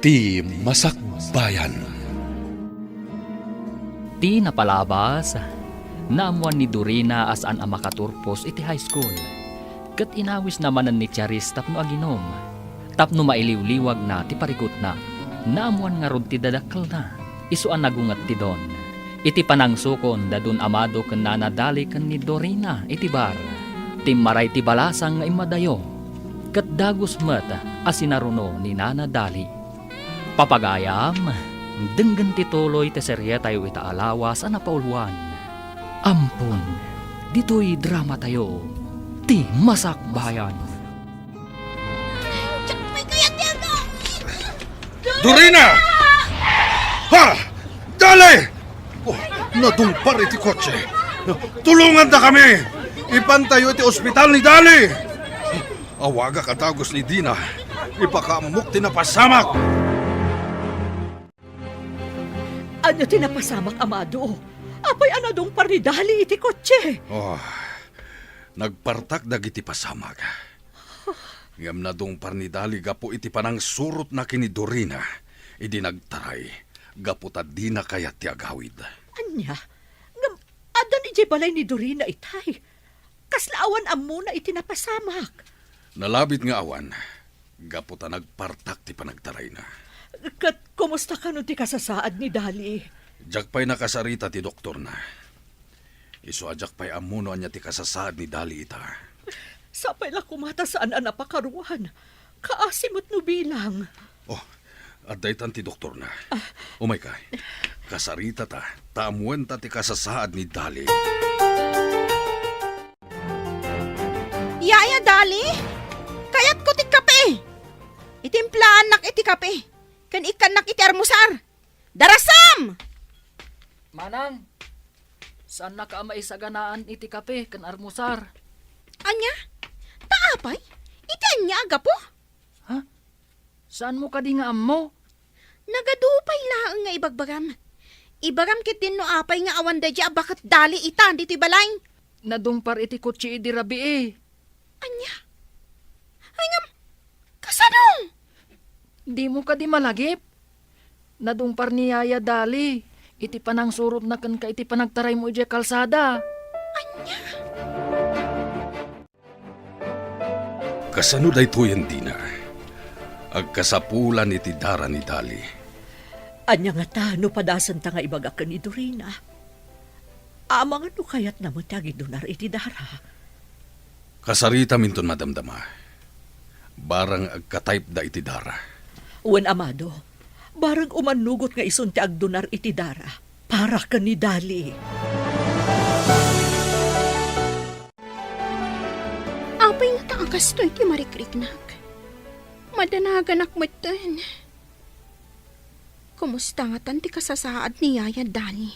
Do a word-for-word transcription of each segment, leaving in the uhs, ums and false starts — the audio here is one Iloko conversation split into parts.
Ti Masakbayan. Ti napalabas, naammuan ni Dorina a saan a makaturpos iti high school, ket inawisna manen ni Charis tapno aginom, tapno mailiwliwagna ti parikutna. Naammuan ngarud ti dadakkelna, isu a nagunget ti Don. Iti panangsukon da Don Amado ken Nana Dali ken ni Dorina iti bar, timmaray ti balasang nga immadayo, ket dagus met a sinaruno ni Nana Dali. Papagayam, denggen ti tuloy ti serietayo ita a lawas a napauluan. Ampon, ditoy dramatayo, ti Masakbayan. Diak pay kayat ti agamit. Dorina! Ha! Dali! Oh, nadungpar iti kotse. Tulongandakami! Ipantayo iti ospital ni Dali! Awagak a dagus ni Dina. Ipakaammok ti napasamak. Ania ti napasamak, Amado? Apay a nadungpar ni Dali iti kotse? Oh, nagpartak dagiti pasamak. Ngem nadungpar ni Dali gapu iti panangsurotna ken ni Dorina idi nagtaray, gapu ta dina kayat ti agawid. Ania? Ngem addan idiay balay ni Dorina itay. Kasla awan ammona iti napasamak. Nalabit nga awan, gapu ta nagpartak ti panagtarayna. Ket kumusta kano ti kasasaad ni Dali? Diak pay nakasarita ti doktorna. Isu a diak pay ammo no ania ti kasasaad ni Dali ita. Sapay la koma ta saan a napakaruan. Kaasi met no bilang. Oh, adda itan ti doktorna. Ah. Umayka. Kasaritata, ta ammoenta ti kasasaad ni Dali. Yaya Dali, kayatko ti kape. Itimplaannak iti kape, ken ikkannak iti armusar. Darasam! Manang, saannaka a maisaganaan iti kape ken armusar. Ania? Ta apay? Iti ania a gapu? Ha? Saanmo kadi nga ammo? Nagadu pay laeng nga ibagbagam. Ibagam ketdin no apay nga awan daydi a baket Dali itan ditoy balay. Nadungpar iti kotse idi rabii. Ania? Ay ngem, kasano? Dimo kadi malagip? Nadungpar ni Yaya Dali iti panangsurotna kenka iti panagtaraymo idiay kalsada. Ania? Kasano daytoyen, Dina? Agkasapulan iti dara ni Dali. Ania ngata no padasenta nga ibaga ken ni Dorina? Amangan no kayatna met ti agidunar iti dara. Kasaritaminton madamdama. Barang agka-type da iti dara. Wen, Amado, barang umannugot nga isun ti agdunar iti dara para ken ni Dali. Apay ngata a kastoy ti marikriknak? Madanaganak metten. Kumusta ngatan ti kasasaad ni Yaya Dali?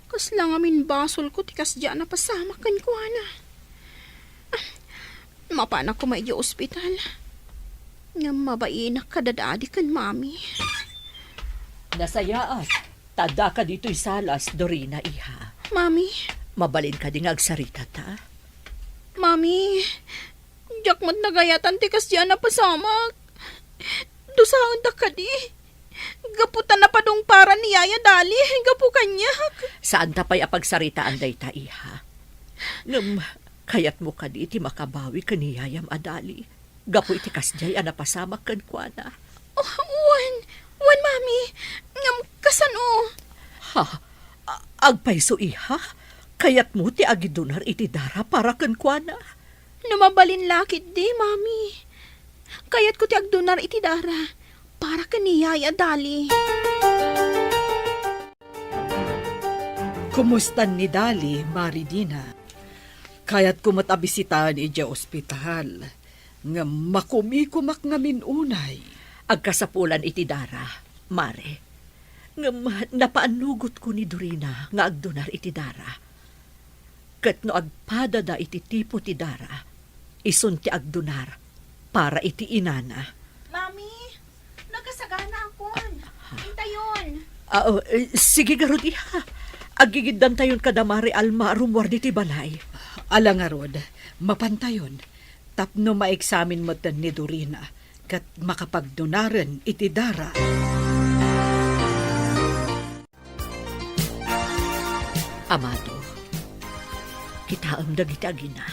Kasla ngamin basolko ti kasdiay a napasamak kenkuana. Ah, mapanak koma idiay ospital. Ngem mabainak kada Dadi ken Mami. Nasayaat, ta addaka ditoy salas, Dorina, iha. Mami? Mabalin kadi nga agsaritata? Mami, diak met nagayatan ti kasdiay a napasamak. Dusaendak kadi. Gapu ta napadungparan ni Yaya Dali gapu kaniak. Saanta pay a pagsaritaan dayta, iha. Ngem, kayatmo kadi ti makabawi ken ni Yayam a Dali gapu iti kasdiay a napasamak kenkuana? Oh, wen, wen, Mami. Ngem kasano? Ha? A-, agpayso, iha? Kayatmo ti agidunar iti dara para kenkuana? No mabalin la ketdi, Mami. Kayatko ti agdunar iti dara para ken ni Yaya Dali. Kumustan ni Dali, Mari Dina? Kayatko met a bisitaen idiay ospital, ngem makumikumak ngamin unay. Agkasapulan iti dara, Mare. Ngem napaannugotko ni Dorina nga agdunar iti dara. Ket no agpadada iti tipo ti dara, isun ti agdunar para iti inana. Mami, nagkasaganaakon. Intayon. Ah, oh, eh, sige ngarud, iha. Aggigiddantayon kada Mari Alma a rummuar ditoy balay. Ala ngarud, mapantayon. Tapno maeksamin metten ni Dorina ket makapagdunaren iti dara. Amado, kitaem dagiti agina.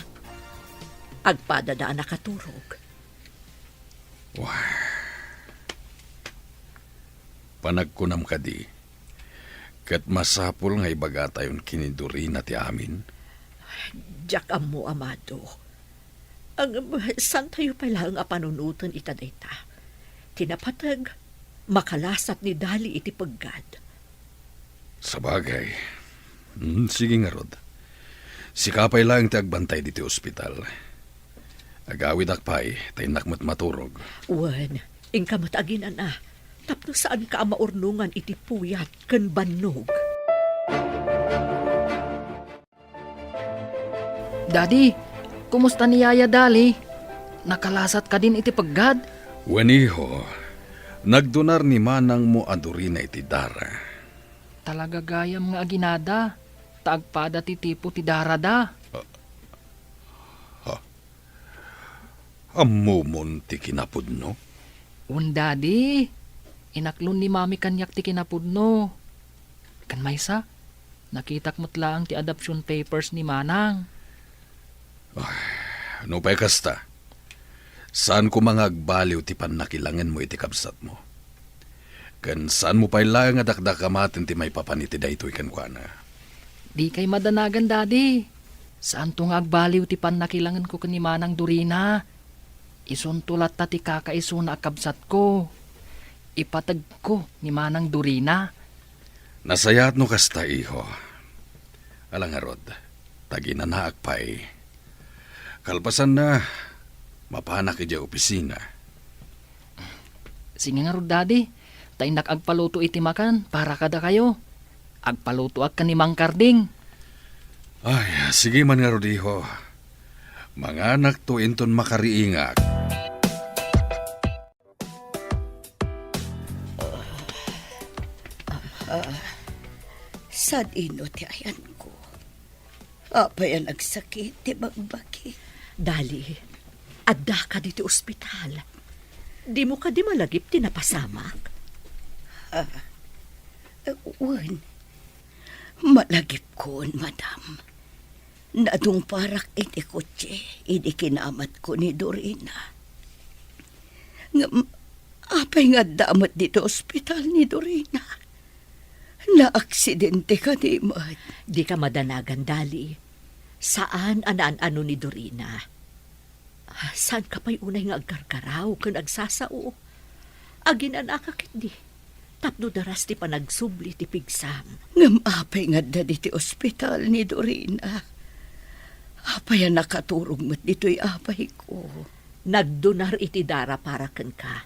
Agpadada a nakaturog. Wah. Panagkunam kadi, ket masapul nga ibagatayon ken ni Dorina ti amin? Diak ammo, Amado. Ngem, saantayo pay laeng a panunoten ita dayta. Ti napateg, makalasat ni Dali iti peggad. Sabagay. Hmm, sige ngarud. Sika pay laeng ti agbantay ditoy ospital. Agawidak pay, ta innak met maturog. Wen, inka met aginana, tapno saanka a maurnongan iti puyat ken bannog. Daddy, kumusta ni Yaya Dali? Nakalasat kadin iti peggad? Wen, iho, nagdunar ni manangmo a Dorina iti dara. Talaga gayam nga aginada, ta agpada ti tipo ti darada. Ah, ha? Ammomon ti kinapudno? Wen, Daddy. Inaklon ni Mami kaniak ti kinapudno. Ken maysa, nakitak met laeng ti adoption papers ni Manang. Ay, nupay kasta, saan koma nga agbaliw ti pannakilangenmo iti kabsatmo. Ken saanmo pay laeng a dakdakamaten ti maipapan iti daytoy kenkuana. Dikay madanagan, Daddy. Saanto nga agbaliw ti pannakilangenko ken ni Manang Dorina. Isunto latta ti kakaisuna a kabsatko. Ipategko ni Manang Dorina. Nasayaat no kasta, iho. Ala ngarud, ta aginanaak pay. Kalpasanna, mapanak idiay opisina. Sige ngarud, Daddy, ta innak agpaluto iti makan para kadakayo. Agpalutoak ken ni Mang Karding. Ay, sige man ngarud, iho. Manganakto inton makariingak. Ah, sadino ti ayanko? Apay a nagsakit ti bagbagi? Dali, addaka ditoy ospital. Dimo kadi malagip ti napasamak? Ah, wen. Malagipkon, madam. Nadungparak iti kotse idi kinamatko ni Dorina. Ngem, apay nga adda met ditoy ospital ni Dorina? Naaksidente kadi met? Dika madanagan, Dali. Saan a naan-ano ni Dorina. Saanka pay unay nga agkarkaraw ken agsasao? Aginanaka ketdi, tapno daras ti panagsubli ti pigsam. Ngem apay nga adda ditoy ospital ni Dorina? Apay a nakaturog met ditoy apayko? Nagdunar iti dara para kenka.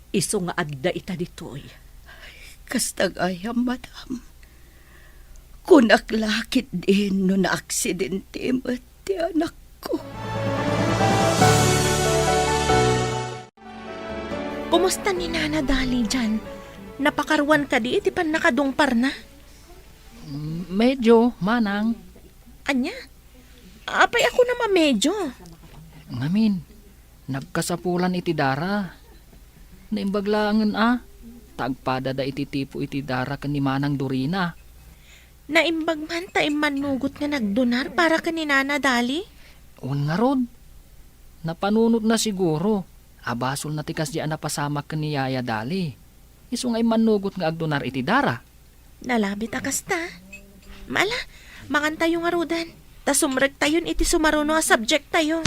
Isu nga adda ita ditoy. Kasta gayam, madam. Kunak la ketdin no naaksidente met ti anakko. Kumusta ni Nana Dali dian? Napakaruan kadi iti pannakadungparna? Mm, medyo, manang. Ania? Apay a kunam a medyo? Ngamin, nagkasapulan iti dara. Naimbag laengen a, ta agpadada iti tipo iti dara ken ni Manang Dorina. Naimbag man ta immannugot nga nagdunar para ken ni Nana Dali? Wen ngarud, napanunotna siguro a basolna ti kasdi a napasamak ken ni Yaya Dali. Isu nga immannugot nga agdunar iti dara. Nalabit a kasta. Ala, mangantayo ngaruden, ta sumrektayon iti sumaruno a subjecttayo.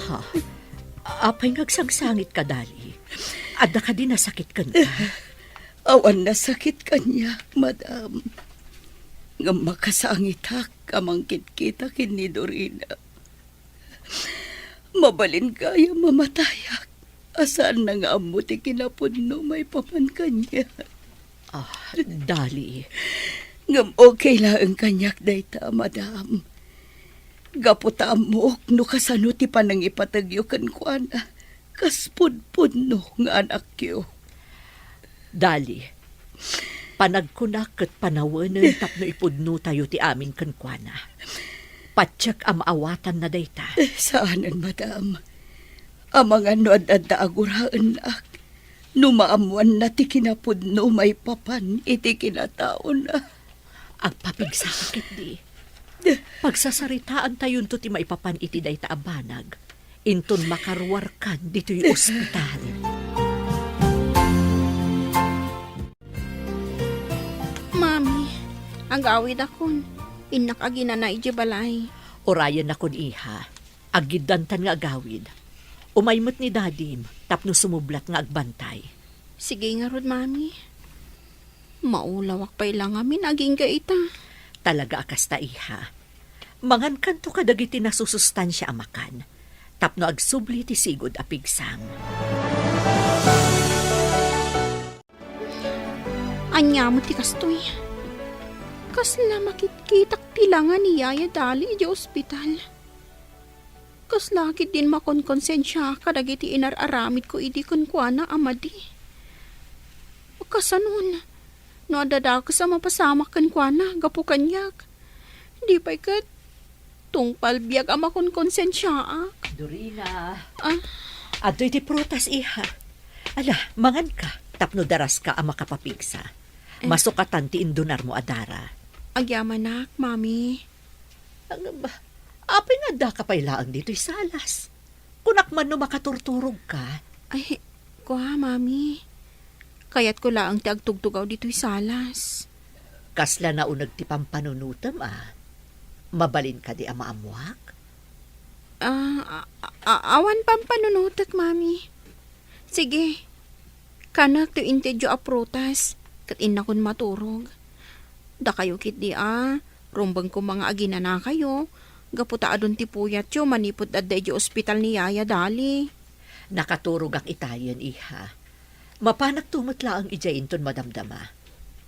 Ha? Apay nga agsangsangitka, Dali? Adda kadi nasakit kenka? Awan nasakit kaniak, madam. Ngem makasangitak a mangkitkita ken ni Dorina. Mabalin gayam a matayak a saanna nga ammo ti kinapudno maipapan kaniak. Ah, Dali. Ngem okay laeng kaniak dayta, madam. Gapu ta ammok no kasano ti panangipategyo kenkuana, kas pudpudno nga anakyo. Dali, panagkunak ket panawenen tapno ipudnotayo ti amin kenkuana. Patiek a maawatanna dayta. Eh, saanen, madam. Amangan no ad-adda a guraennak, no maammoanna ti kinapudno maipapan iti kinataona. Agpapigsaka ketdi. Pagsasaritaantayonto ti maipapan iti dayta a banag, inton makaruarkan ditoy ospital. Mami, agawidakon. Innak aginana idiay balay. Urayennakon, iha. Aggiddantan nga agawid. Umay met ni Dadim tapno sumublat nga agbantay. Sige ngarud, Mami. Maulawak pay la ngamin agingga ita. Talaga a kasta, iha. Mangankanto kadagiti nasusustansia a makan tapno agsubli ti sigud a pigsang. Ania met ti kastoy? Kasla makitkitak ti langa ni Yaya Dali idiay ospital. Kasla ketdin makonkonsensiaak kadagiti inar-aramidko idi kenkuana a madi. Kasanon, no adda dakes a mapasamak kenkuana gapu kaniak, di pay ket tungpal biag a makonkonsensiaak. Dorina. Ah? Adtoy ti prutas, iha. Ala, manganka, tapno daraska a makapapigsa. Eh. Masukatan ti indunarmo a dara. Agyamanak, Mami. Ngem, apay nga addaka pay laeng ditoy salas? Kunak man no makaturturogka. Ay, kua, Mami. Kayatko laeng ti agtugtugaw ditoy salas. Kasla nauneg ti pampanunotem, a? Mabalin kadi a maammoak? Ah, a-, a-, awan pampanunotek, Mami. Sige, kanek ti intedyo a prutas, ket innakon maturog. Dakayo ketdi a, rumbeng koma nga aginanakayo, gapu ta adun ti puyatyo manipud adda idiay ospital ni Yaya Dali. Nakaturogak itayen, iha. Mapanakto met laeng idiay inton madamdama.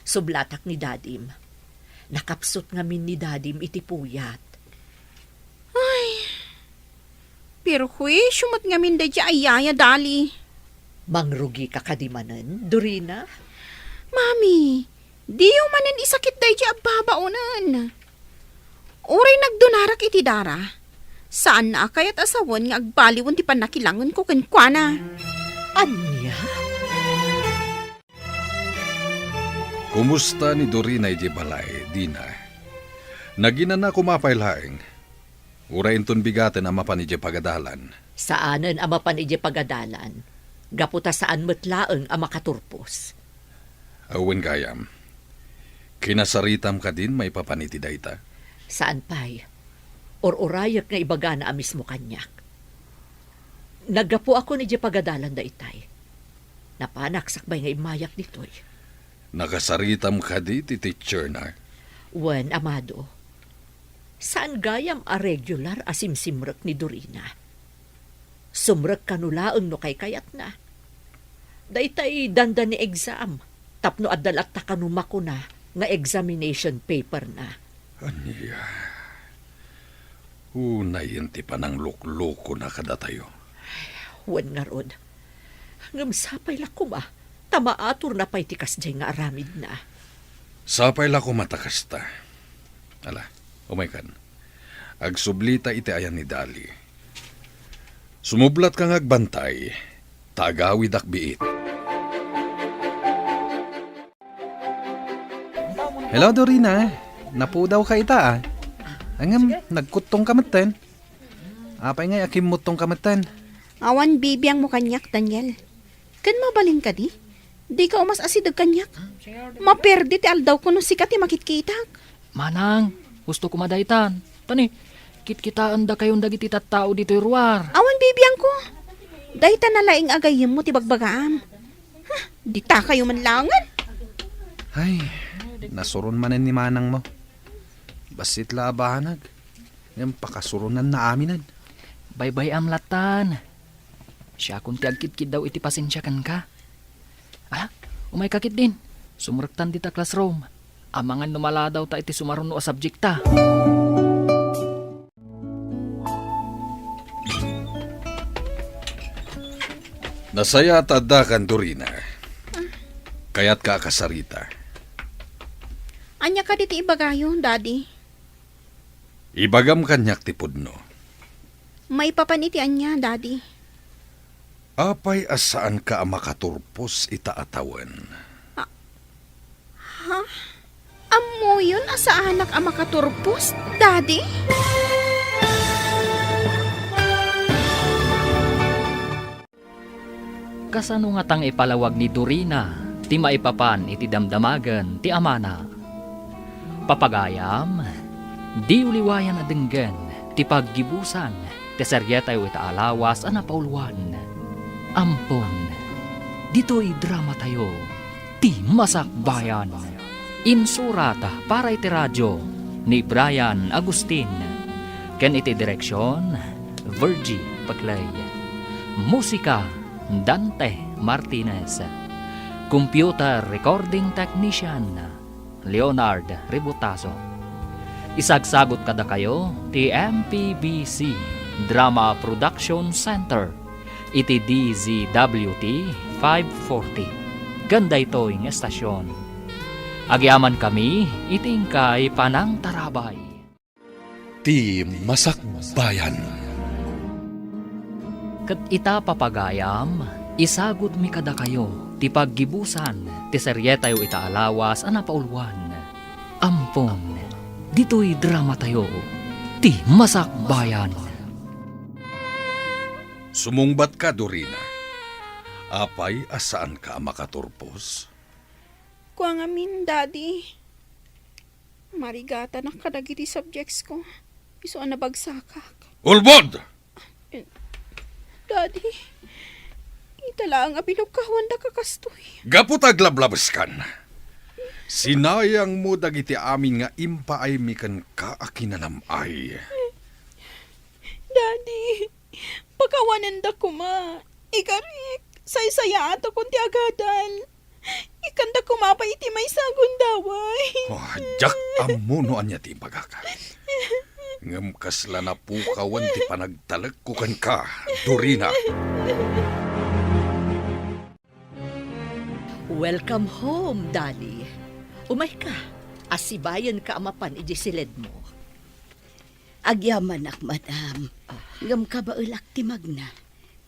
Sublatak ni Dadim. Nakapsut ngamin ni Dadim iti puyat. Ay, perhuisio met ngamin daydiay a Yaya Dali. Mangrugika kadi manen, Dorina? Mami, diyo manen isakit daydiay a babaonen. Uray nagdunarak iti dara, saanna a kayat a sawen nga agbaliwen ti pannakilangenko kenkuana. Ania? Kumusta ni Dorina idiay balay, Dina? Naginana koma pay laeng? Uray inton bigaten a mapan idiay pagadalan? Saanen a mapan idiay pagadalan, gapu ta saan met laeng a makaturpos. Awan gayam. Kinasaritam kadin maipapan iti dayta? Saan pay. Ur-urayek nga ibagana a mismo kaniak. Naggapuakon idiay pagadalan daytay. Napanak sakbay nga immayak ditoy. Nakasaritam kadi ti teacher na? Wen, Amado. Saan gayam a regular a simsimrek ni Dorina. Sumrek kano laeng no kaykayatna. Daytay dandani exam, tapno adda latta kano makuna nga examination paper na. Ania? Unayen ti panangluklukona kadatayo. Wen ngarud. Ngem sapay la koma, ta maaturna pay ti kasdiay nga aramidna. Sapay la koma ta kasta. Ala, umaykan. Agsublita iti ayan ni Dali. Sumublatka nga agbantay, ta agawidak biit. Hello, Dorina. Napudawka ita, a. Ngem, nagkuttongka metten. Apay ngay a kimmutongka metten? Awan bibiangmo kaniak, Daniel. Ken mabalin kadi? Dika umas-asideg kaniak. Maperdi ti aldawko no sika ti makitkitak. Manang, husto koma daytan. Tani, kitkitaendakayon dagiti tattao ditoy ruar. Awan bibiangko. Dayta na laeng a gayyemmo ti bagbagaam. Huh, ditakayo man laengen. Ay, nasuron manen ni manangmo. Bassit la a banag. Ngem pakasuronnanna aminen. Baybay-am lattan. Siakon ti agkitkiddaw iti pasensia kenka. Ala, umayka ketdin. Sumrektan dita classroom. Amangan no maladawta iti sumaruno a subjekta. Nasayaat ta addakan, Dorina. Kayatka a kasarita. Ania kadi ti ibagayo, Daddy? Ibagam kaniak ti pudno. Maipapan iti ania, Daddy? Apay a saanka a makaturpos ita a tawen? Ha? Ammoyon a saanak a makaturpos, Daddy? Kasano ngatang ipalawag ni Dorina ti maipapan iti damdamagen ti amana? Papagayam, diyo liwayan a denggen ti paggibusan ti serietayo ita a lawas a napauluan. Ampon, ditoy dramatayo, ti Masakbayan. Insurat para iti radio ni Brian Agustin, ken iti direksion, Virgie Paclay. Musika, Dante Martinez. Computer recording technician, Leonard Ributaso. Isagsagut kadakayo ti M P B C Drama Production Center iti D Z W T five forty. Ken daytoy nga estasion, agyamankami iti inkay panangtarabay. Ti Masakbayan. Ket ita, papagayam, isagutmi kadakayo ti paggibusan ti serietayo ita a lawas a napauluan. Ampon, ditoy dramatayo, ti Masakbayan. Sumungbatka, Dorina. Apay a saanka a makaturpos? Kua ngamin, Daddy. Marigatanak kadagiti subjects ko. Isu a nabagsakak. Ulbod! Daddy, kita laeng a binugkawanda ka kastoy. Gapu ta aglablabeskan, sinayangmo dagiti amin nga impaaymi kenka a kinanam-ay. Daddy, pakawanenda koma. Ikarik, saysayaatakon ti agadal. Ikkanda koma pay iti maysa a gundaway. Oh, diak ammo no ania ti ibagak. Ngem kasla napukawan ti panagtalekko kenka, Dorina. Welcome home, Dali. Umayka, asibayanka a mapan idiay siledmo. Agyamanak, madam. Ah. Ngem kabaelak ti magna.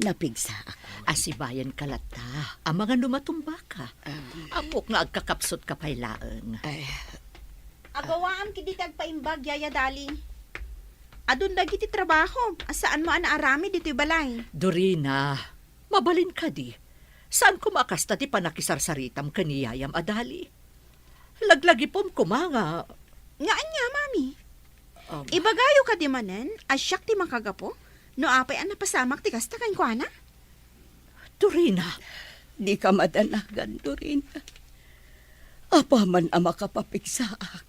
Napigsaak. Asibayanka latta, amangan no matumbaka. Ah. Ammok nga agkakapsutka pay laeng. Ay. Agawaam ketdi ti agpaimbag, Yaya Dali. Adun dagiti trabaho a saanmo a naaramid ditoy balay. Dorina, mabalin kadi. Saan koma a kasta ti panakisarsaritam ken ni yayam a Dali? Laglagipem koma nga. Nga ania, Mami? Um. Ibagayo kadi manen a siak ti makagapu no apay a napasamak ti kasta kenkuana? Dorina. Dika madanagan, Dorina. Apaman a makapapigsaak,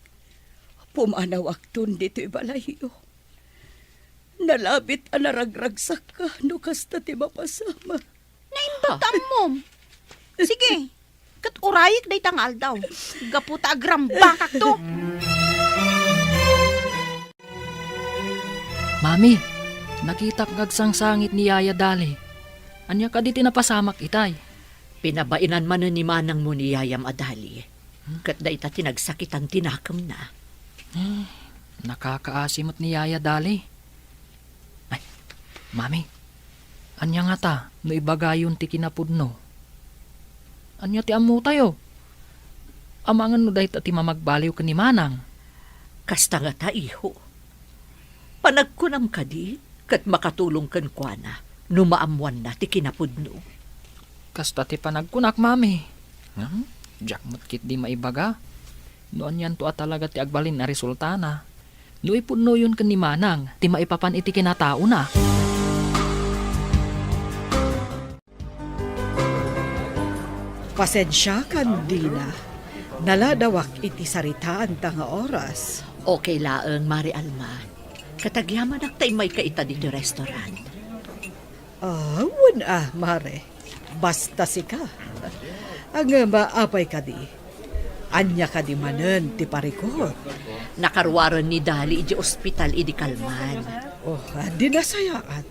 pumanawakton ditoy balayyo. Nalabit a naragragsakka no kasta ti mapasamak. Naimbag ta ammom. Sige, ket urayek dayta nga aldaw. Gapu ta agrambakakto. Mami, nakitak nga agsangsangit ni Yaya Dali. Ania kadi ti napasamak itay? Pinabaenan manen ni manangmo ni yayam a Dali. Ket dayta ti nagsakitan ti nakemna. Eh, nakakaasi met ni Yaya Dali. Ay, Mami, ania ngata no ibagayon ti kinapudno? Ania ti ammotayo? Amangan no dayta ti mamagbaliw ken ni Manang. Kasta ngata, iho. Panagkunam kadi ket makatulong kenkuana no maammoanna ti kinapudno. Kasta ti panagkunak, Mami. Ngem, diak met ketdi maibaga no anianto a talaga ti agbalin a resultana no ipudnoyon ken ni Manang ti maipapan iti kinataona. Pasensiakan, Dina. Naladawak iti saritaanta nga oras. Okay laeng, Mari Alma. Ket agyamanak ta immayka ita ditoy restaurant. Ah, wen a, Mare. Basta sika. Ngem, apay kadi? Ania kadi manen ti parikut? Nakaruaren ni Dali idiay ospital idi kalman. Oh, di nasayaat.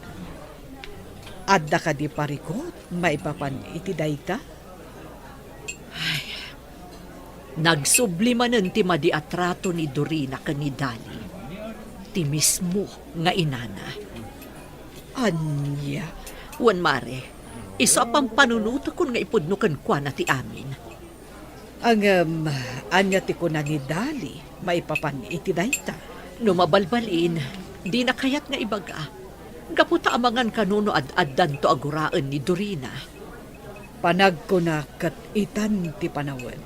Adda kadi parikut maipapan iti dayta? Ay, nagsubli manen ti madi a trato ni Dorina ken ni Dali. ti mismo nga inana. Ania? Wen, Mare, isu a pampanunotekon nga ipudno kenkuana ti amin. Ngem, ania ti kuna ni Dali maipapan iti dayta? No mabalbalin, dina kayat nga ibaga. Gapu ta amangan kano no ad-addanto a guraen ni Dorina. Panagkuna ket itan ti panawen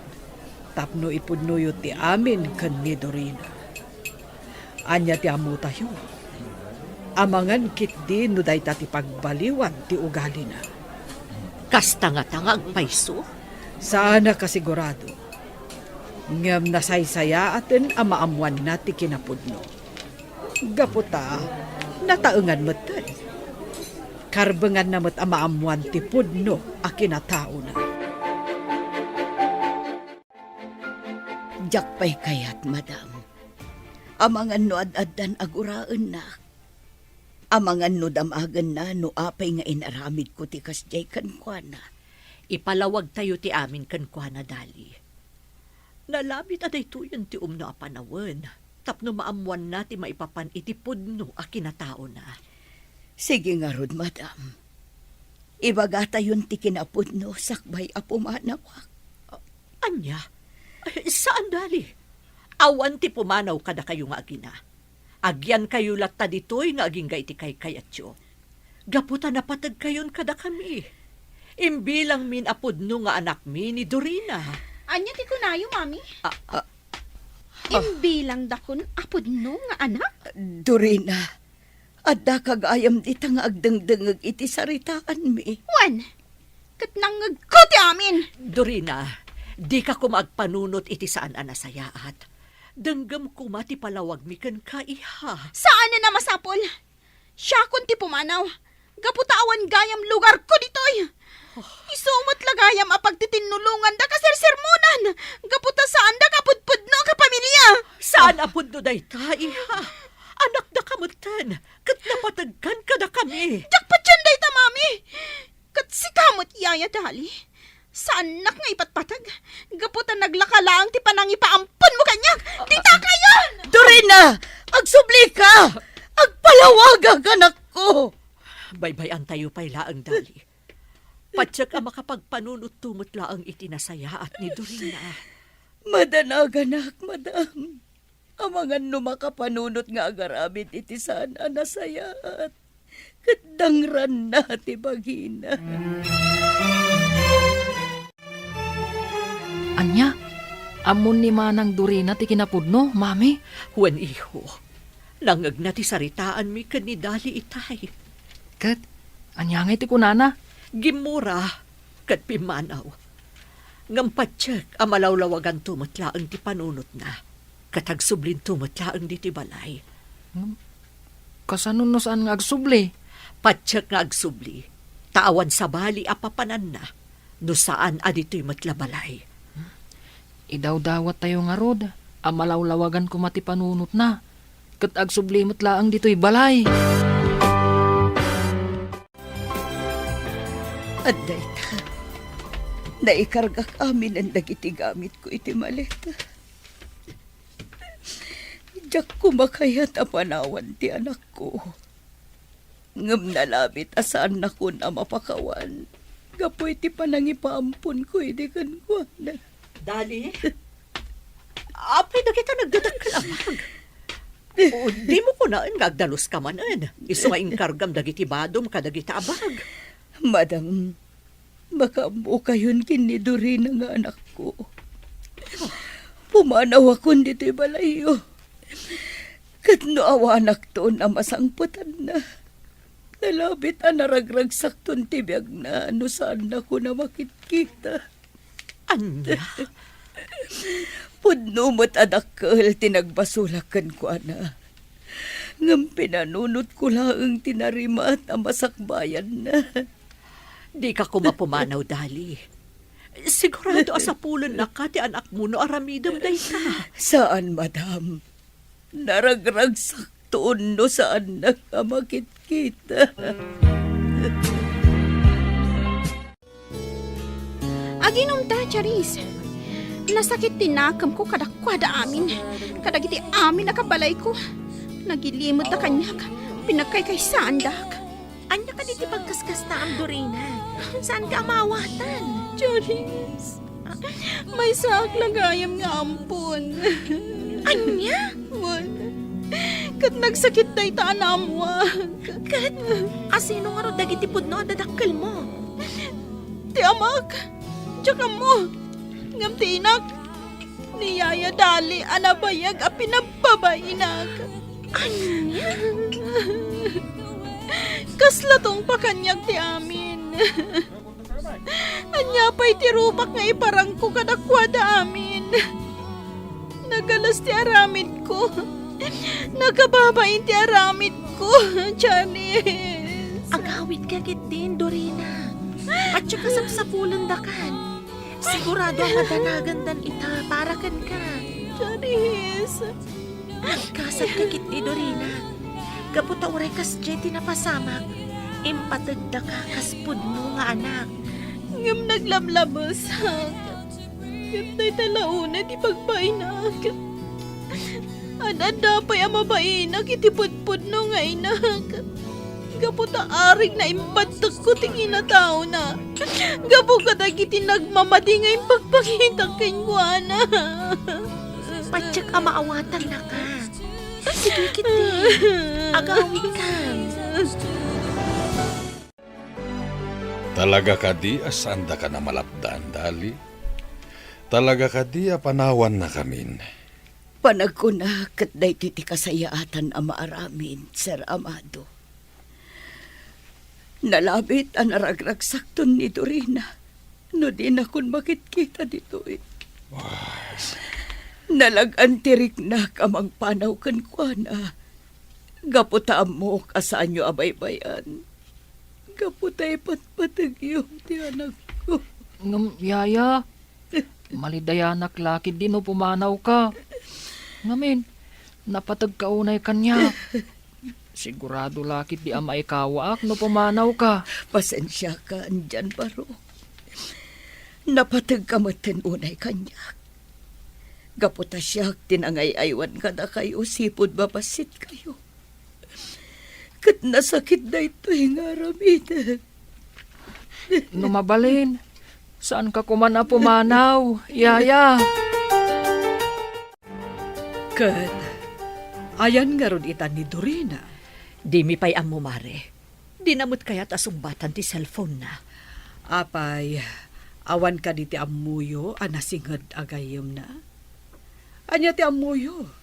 tapno ipudnoyo ti amin ken ni Dorina. Ania ti ammotayo? Amangan ketdi no dayta ti pagbaliwan ti ugalina. Kasta ngata nga agpayso? Saanak a sigurado. Ngem nasaysayaaten a maammoanna ti kinapudno. Gapu ta nataengan metten. Karbenganna met a maammoan ti pudno a kinataona. Diak pay kayat, madam. Amangan no ad-addan a guraennak. Amangan no damagenna no apay nga inaramidko ti kasdiay kenkuana. Ipalawagtayo ti amin kenkuana, Dali. Nalabit a daytoyen ti umno a panawen tapno maammoanna ti maipapan iti pudno a kinataona. Sige ngarud, madam. Ibagatayon ti kinapudno sakbay a pumanawak. A-, ania? Ay, saan, Dali. Awan ti pumanaw kadakayo nga agina. Agyankayo latta ditoy nga agingga iti kaykayatyo. Gapu ta napategkayon kadakami. Imbilangmin a pudno nga anakmi ni Dorina. Ania ti kunayo, Mami? Ah, ah. Imbilangdakon a pudno nga anak? Dorina, addaka gayam dita nga agdengdengngeg iti saritaanmi. Wen, ket nangngegko ti amin. Dorina, dika koma agpanunot iti saan a nasayaat. Denggem koma ti palawagmi kenka, iha. Saanen a masapul. Siakon ti pumanaw. Gapu ta awan gayam lugarko ditoy. Isu met la gayam a pagtitinulongan da kasersermonan. Gapu ta saan da kapudpudno a kapamilya. Saan a pudno dayta, iha. Anakdaka metten, ket napategkan kadakami. Diak patien dayta, Mami. Ket sika met, Yaya Dali. Saannak nga ipatpateg. Gapu ta naglaka laeng ti panangipaamponmo kaniak. Dita kayon! Dorina! Agsublika! Agpalawagak, anakko! Baybay-antayo pay laeng, Dali. Patiek a makapagpanunotto met laeng iti nasayaat ni Dorina. Madanaganak, madam. Amangan no makapanunot nga agaramid iti saan a nasayaat, ket dangranna ti bagina. Ania? Ammon ni Manang Dorina ti kinapudno, Mami? Wen, iho. Nangngegna ti saritaanmi ken ni Dali itay. Ket ania ngay ti kunana? Gimmura ket pimmanaw. Ngem patiek a malawlawaganto met laeng ti panunotna, ket agsublinto met laeng ditoy balay. Ngem kasano no saan nga agsubli? Patiek nga agsubli, ta awan sabali a papananna no saan a ditoy met la balay. Idawdawattayo ngarud a malawlawagan koma ti panunotna, ket agsubli met laeng ditoy balay. Adda ita, naikargak aminen dagiti gamitko iti maleta. Diak koma kayat a panawan ti anakko. Ngem nalabit a saannakon a mapakawan gapu iti panangipaamponko idi kenkuana. Dali? Apay dagita nagdadakkel a bag? O, dimo kunaen nga agdaluska manen, isu nga inkargam dagiti badom kadagita a bag? Madam, makaammokayon ken ni Dorina nga anakko. Pumanawakon ditoy balayyo. Ket no awanakton a masangpetanna, nalabit a naragragsakton ti biagna no saannakon a makitkita. Ania? Pudno met a dakkel ti nagbasolak kenkuana. Ngem pinanunotko laeng ti narimat a masakbayanna. Dika koma pumanaw, Dali. Sigurado a sapulennaka ti anakmo no aramidem dayta. Saan, madam. Naragragsakton no saannak a makitkita. Aginumta, Charis. Nasakit ti nakemko kadakuada amin, kadagiti amin a kabalayko. Nagilimedda kaniak. Pinagkaykaysaandak. Ania kadi ti pagkaskasnaam, Dorina? Saanka a maawatan? Charis, maysaak la gayam nga ampon. Ania? Wen, ket nagsakit dayta a naammoak. Ket asino ngarud dagiti pudno a dadakkelmo? Ti amak, diak ammo. Ngem ti inak, ni Yaya Dali a nabayag a pinababainak. Ania? Kasla tungpa kaniak ti amin. Ania pay ti rupakko nga iparangko kadakuada amin? Nagalas ti aramidko. Nakababain ti aramidko, Janice. Agawidka ketdin, Dorina. Patyo kasapsapulendakan. Sigurado a madanagandan ita para kenka. Janice. Agkasat ka ketdi, Dorina. Gapu ta uray kasdiay ti napasamak, impategdaka kas pudno nga anak. Ngem naglamlabesak. Ket dayta la unay ti pagbainak. Ad-adda pay a mabainak iti pudpudno nga inak. Gapu ta arig naimbaddekko ti kinataona. Gapu kadagiti nagmamadi nga impagpakitak kenkuana. Patiek a maawatannaka. Sige, ketdi. Agawidkan. Talaga kadi a saandaka a malapdan, Dali? Talaga kadi a panawannakamin? Panagkuna ket daytoy ti kasayaatan a maaramid, Sir Amado. Nalabit a naragragsakton ni Dorina no dinakon makitkita ditoy. Ah. Nalag-an ti riknak a mangpanaw kenkuana. Gapu ta ammok a saanyo a baybay-an. Gapu ta ipatpategyom ti anakko. Ngem, Yaya, malidayanak la ketdi no pumanawka. Ngamin, napategka unay kaniak. Sigurado la ketdi a maikawaak no pumanawka. Pasensiakan dian, Barok. Napategka metten unay kaniak. Gapu ta siak ti nangay-aywan kadakayo sipud mabassitkayo. Ket nasakit daytoy nga aramidek. No mabalin, saanka koman a pumanaw, Yaya. Ket ayan ngarud ita ni Dorina? Dimi pay ammo, Mare. Dina met kayat a sungbatan ti cellphone-na. Apay, awan kadi ti ammoyo a nasinged a gayyemna? Ania ti ammoyo?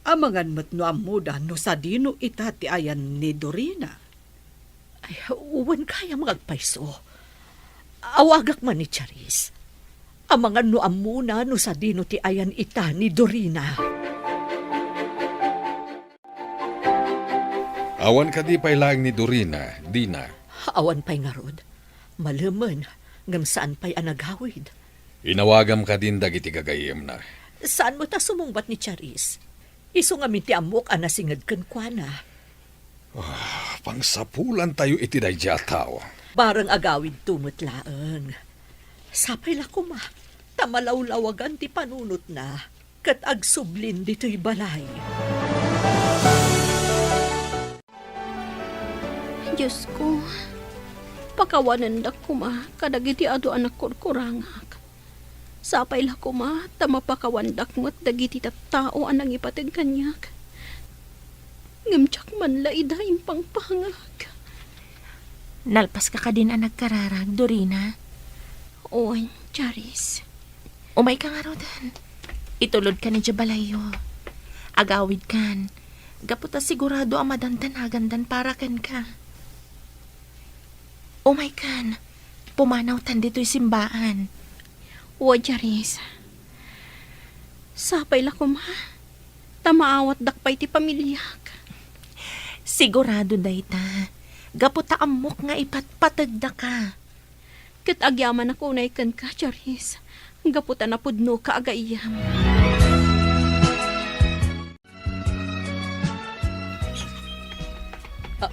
Amangan met no ammoda no sadino ita ti ayan ni Dorina. Ay, wen gayam nga agpayso. Awagak man ni Charis. Amangan no ammona no sadino ti ayan ita ni Dorina. Awan kadi pay laeng ni Dorina, Dina? Awan pay ngarud. Malemen, ngem saan pay a nagawid. Inawagam kadin dagiti gagayyemna. Saan met a sumungbat ni Charis? Isu ngamin ti ammok a nasinged kenkuana. Ah, pangsapulantayo iti daydiay a tao. Bareng agawidto met laeng. Sapay la koma, ta malawlawagan ti panunotna. Ket agsublin ditoy balay. Diosko, pakawanendak koma kadagiti adu a nakurkurangak. Sapay la koma ta mapakawandak met dagiti tattao a nangipateg kaniak. Ngem diak man la ida impangpangag. Nalpaska kadin a nagkararag, Dorina? Wen, Charis. Umayka ngaruden. Itulodkan idiay balayyo. Agawidkan. Gapu ta sigurado a madandanagandan para kenka. Umaykan. Pumanawtan ditoy simbaan. Wen, Charis. Sapay la koma. Ta maawatdak pay ti pamiliak. Sigurado dayta. Gapu ta ammok nga ipatpategdaka. Ket agyamanak unay kenka, Charis, gapu ta napudnoka a gayyem. Ah.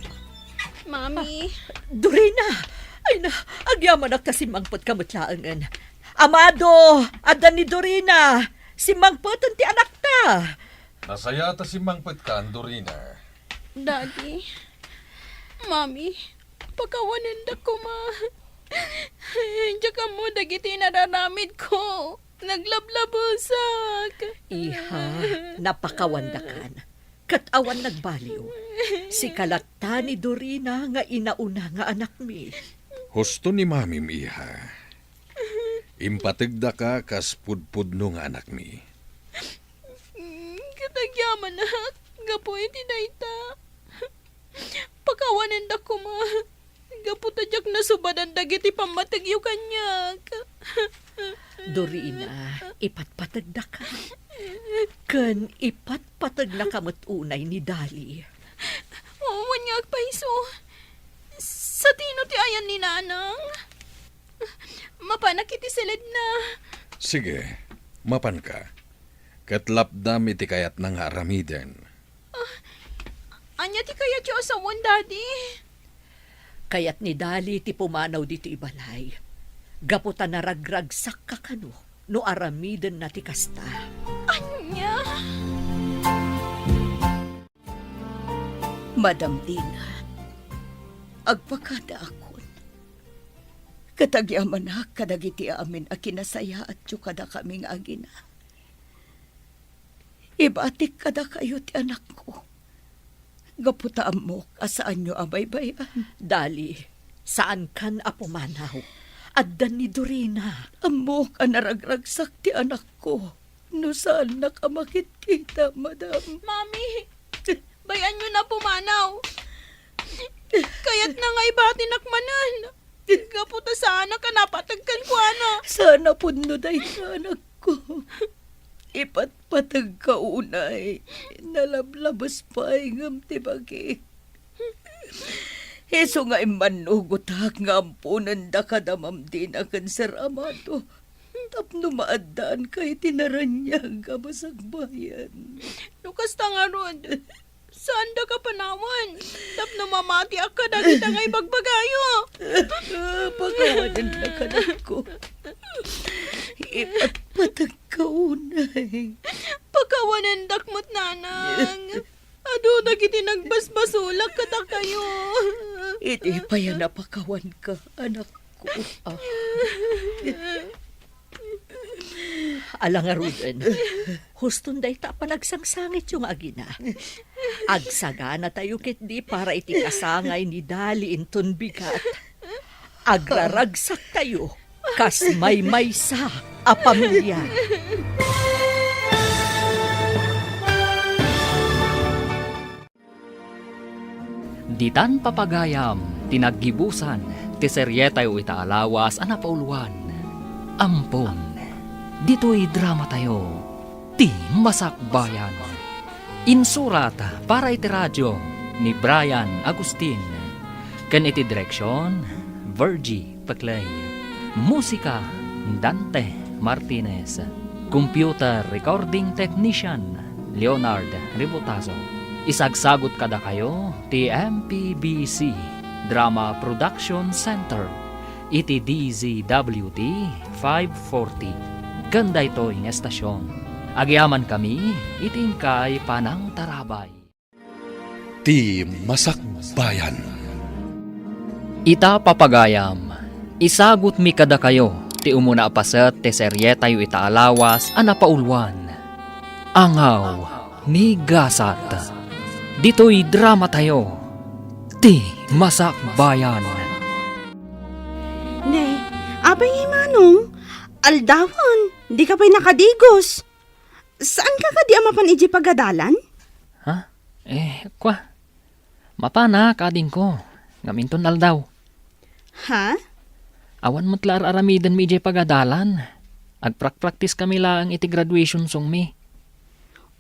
Mami. Ah, Dorina! Ay na, agyamanak ta simmangpetka met laengen. Amado, adda ni Dorina! Simmangpeten ti anakta! Nasayaat a simmangpetkan, Dorina. Daddy, Mami, pakawanendak koma. Diak ammo dagiti inararamidko. Naglablabesak. Iha, napakawandakan. Ket awan nagbaliw. Sika latta ni Dorina nga inauna nga anakmi. Husto ni Mamim, iha. Impategdaka kas pudpudno nga anakmi. Mm, ket agyamanak, gapu iti dayta. Pakawanendak koma, gapu ta diak nasubadan dagiti pammategyo kaniak. Dorina, ipatpategdaka. Ken ipatpategnaka met unay ni Dali. Wen nga agpayso. Satino ti ayan ni Nanang? Mapanak iti siledna. Sige, mapanka. Ket lapdam iti kayatna nga aramiden. Ah, ania ti kayatyo a sawen, Daddy? Kayat ni Dali ti pumanaw ditoy balay. Gapu ta naragragsakka kano no aramidenna ti kasta. Ania? Madam Dina, agpakadaakon. Ket agyamanak kadagiti amin a kinasayaatyo kadakami nga agina. Ibatik kadakayo ti anakko. Gapu ta ammok a saanyo a baybay-an. Dali, saankan a pumanaw. Adda ni Dorina. Ammok a naragragsak ti anakko. No saannak a makitkita, madam. Mami, bay-anyo na pumanaw. Kayatna nga ibatinak manen. Gapu ta saanak a napateg kenkuana. Saan a pudno dayta, anakko. Ipatpategka unay. Nalablabes pay ngem ti bagi. Isu nga immannugotak nga amponendaka da Ma'am Dina ken Sir Amado tapno maaddaanka iti naraniag a masakbayan. No kasta ngarud, saandaka panawen tapno mamatiak kadagita nga ibagbagayo. Pakawanendak, anakko. Ipatpategka unay. Pakawanendak met, Nanang. Adu dagiti nagbasbasolak kadakayo. Idi pay a napakawanka, anakko. Ah. Ala ngaruden, huston dayta a panagsangsangityo nga agina. Agsaganatayo ketdi para iti kasangay ni Dali inton bigat. Agraragsaktayo kas maymaysa a pamilia. Ditan papagayam ti naggibusan ti serietayo ita a lawas a napauluan, Ampon, ditoy dramatayo, Ti Masakbayan. Insurat para iti radio ni Brian Agustin, ken iti direksion, Virgie Peclay. Musika, Dante Martinez. Computer recording technician, Leonard Ributazo. Isagsagut kadakayo ti M P B C Drama Production Center iti D Z W T five forty. Ken daytoy nga estasion, agyamankami iti inkay panangtarabay. Ti Masakbayan. Ita, papagayam, isagutmi kadakayo ti umuna a paset ti serietayo ita a lawas a napauluan, Angaw ni Gasat. Ditoy dramatayo, Ti Masakbayan. Ne, apay ngay, Manong? Aldawen, dika pay nakadigos. Saanka kadi a mapan idiay pagadalan? Ha? Eh, kua. Mapanak, adingko, ngem inton aldaw. Ha? Awan met la ar-aramidenmi idiay pagadalan. Agprakpraktiskami laeng iti graduation songmi.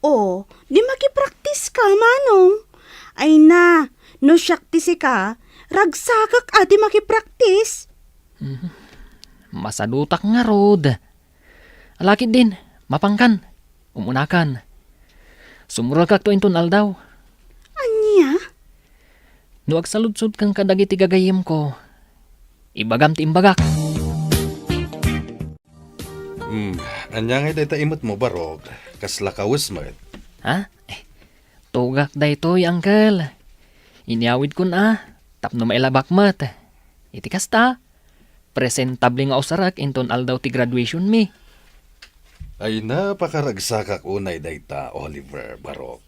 O, di makipraktiska, Manong. Ay na, no siak ti sika, ragsakek a ti makipraktis. Mhm. Masadutak ngarud. Ala ketdin, mapankan, umunakan. Sumurekakto inton aldaw. Ania? No agsaludsodkan kadagiti gagayyemko, ibagam ti imbagak. Hmm, ania ngay dayta imetmo, Barok? Kasla kawes met. Ha? Eh, tugak daytoy, Uncle. Inyawidkon a, tapno mailabak met. Iti kasta, presentable nga usarek inton aldaw ti graduationmi. Ay, napakaragsakak unay dayta, Oliver, Barok.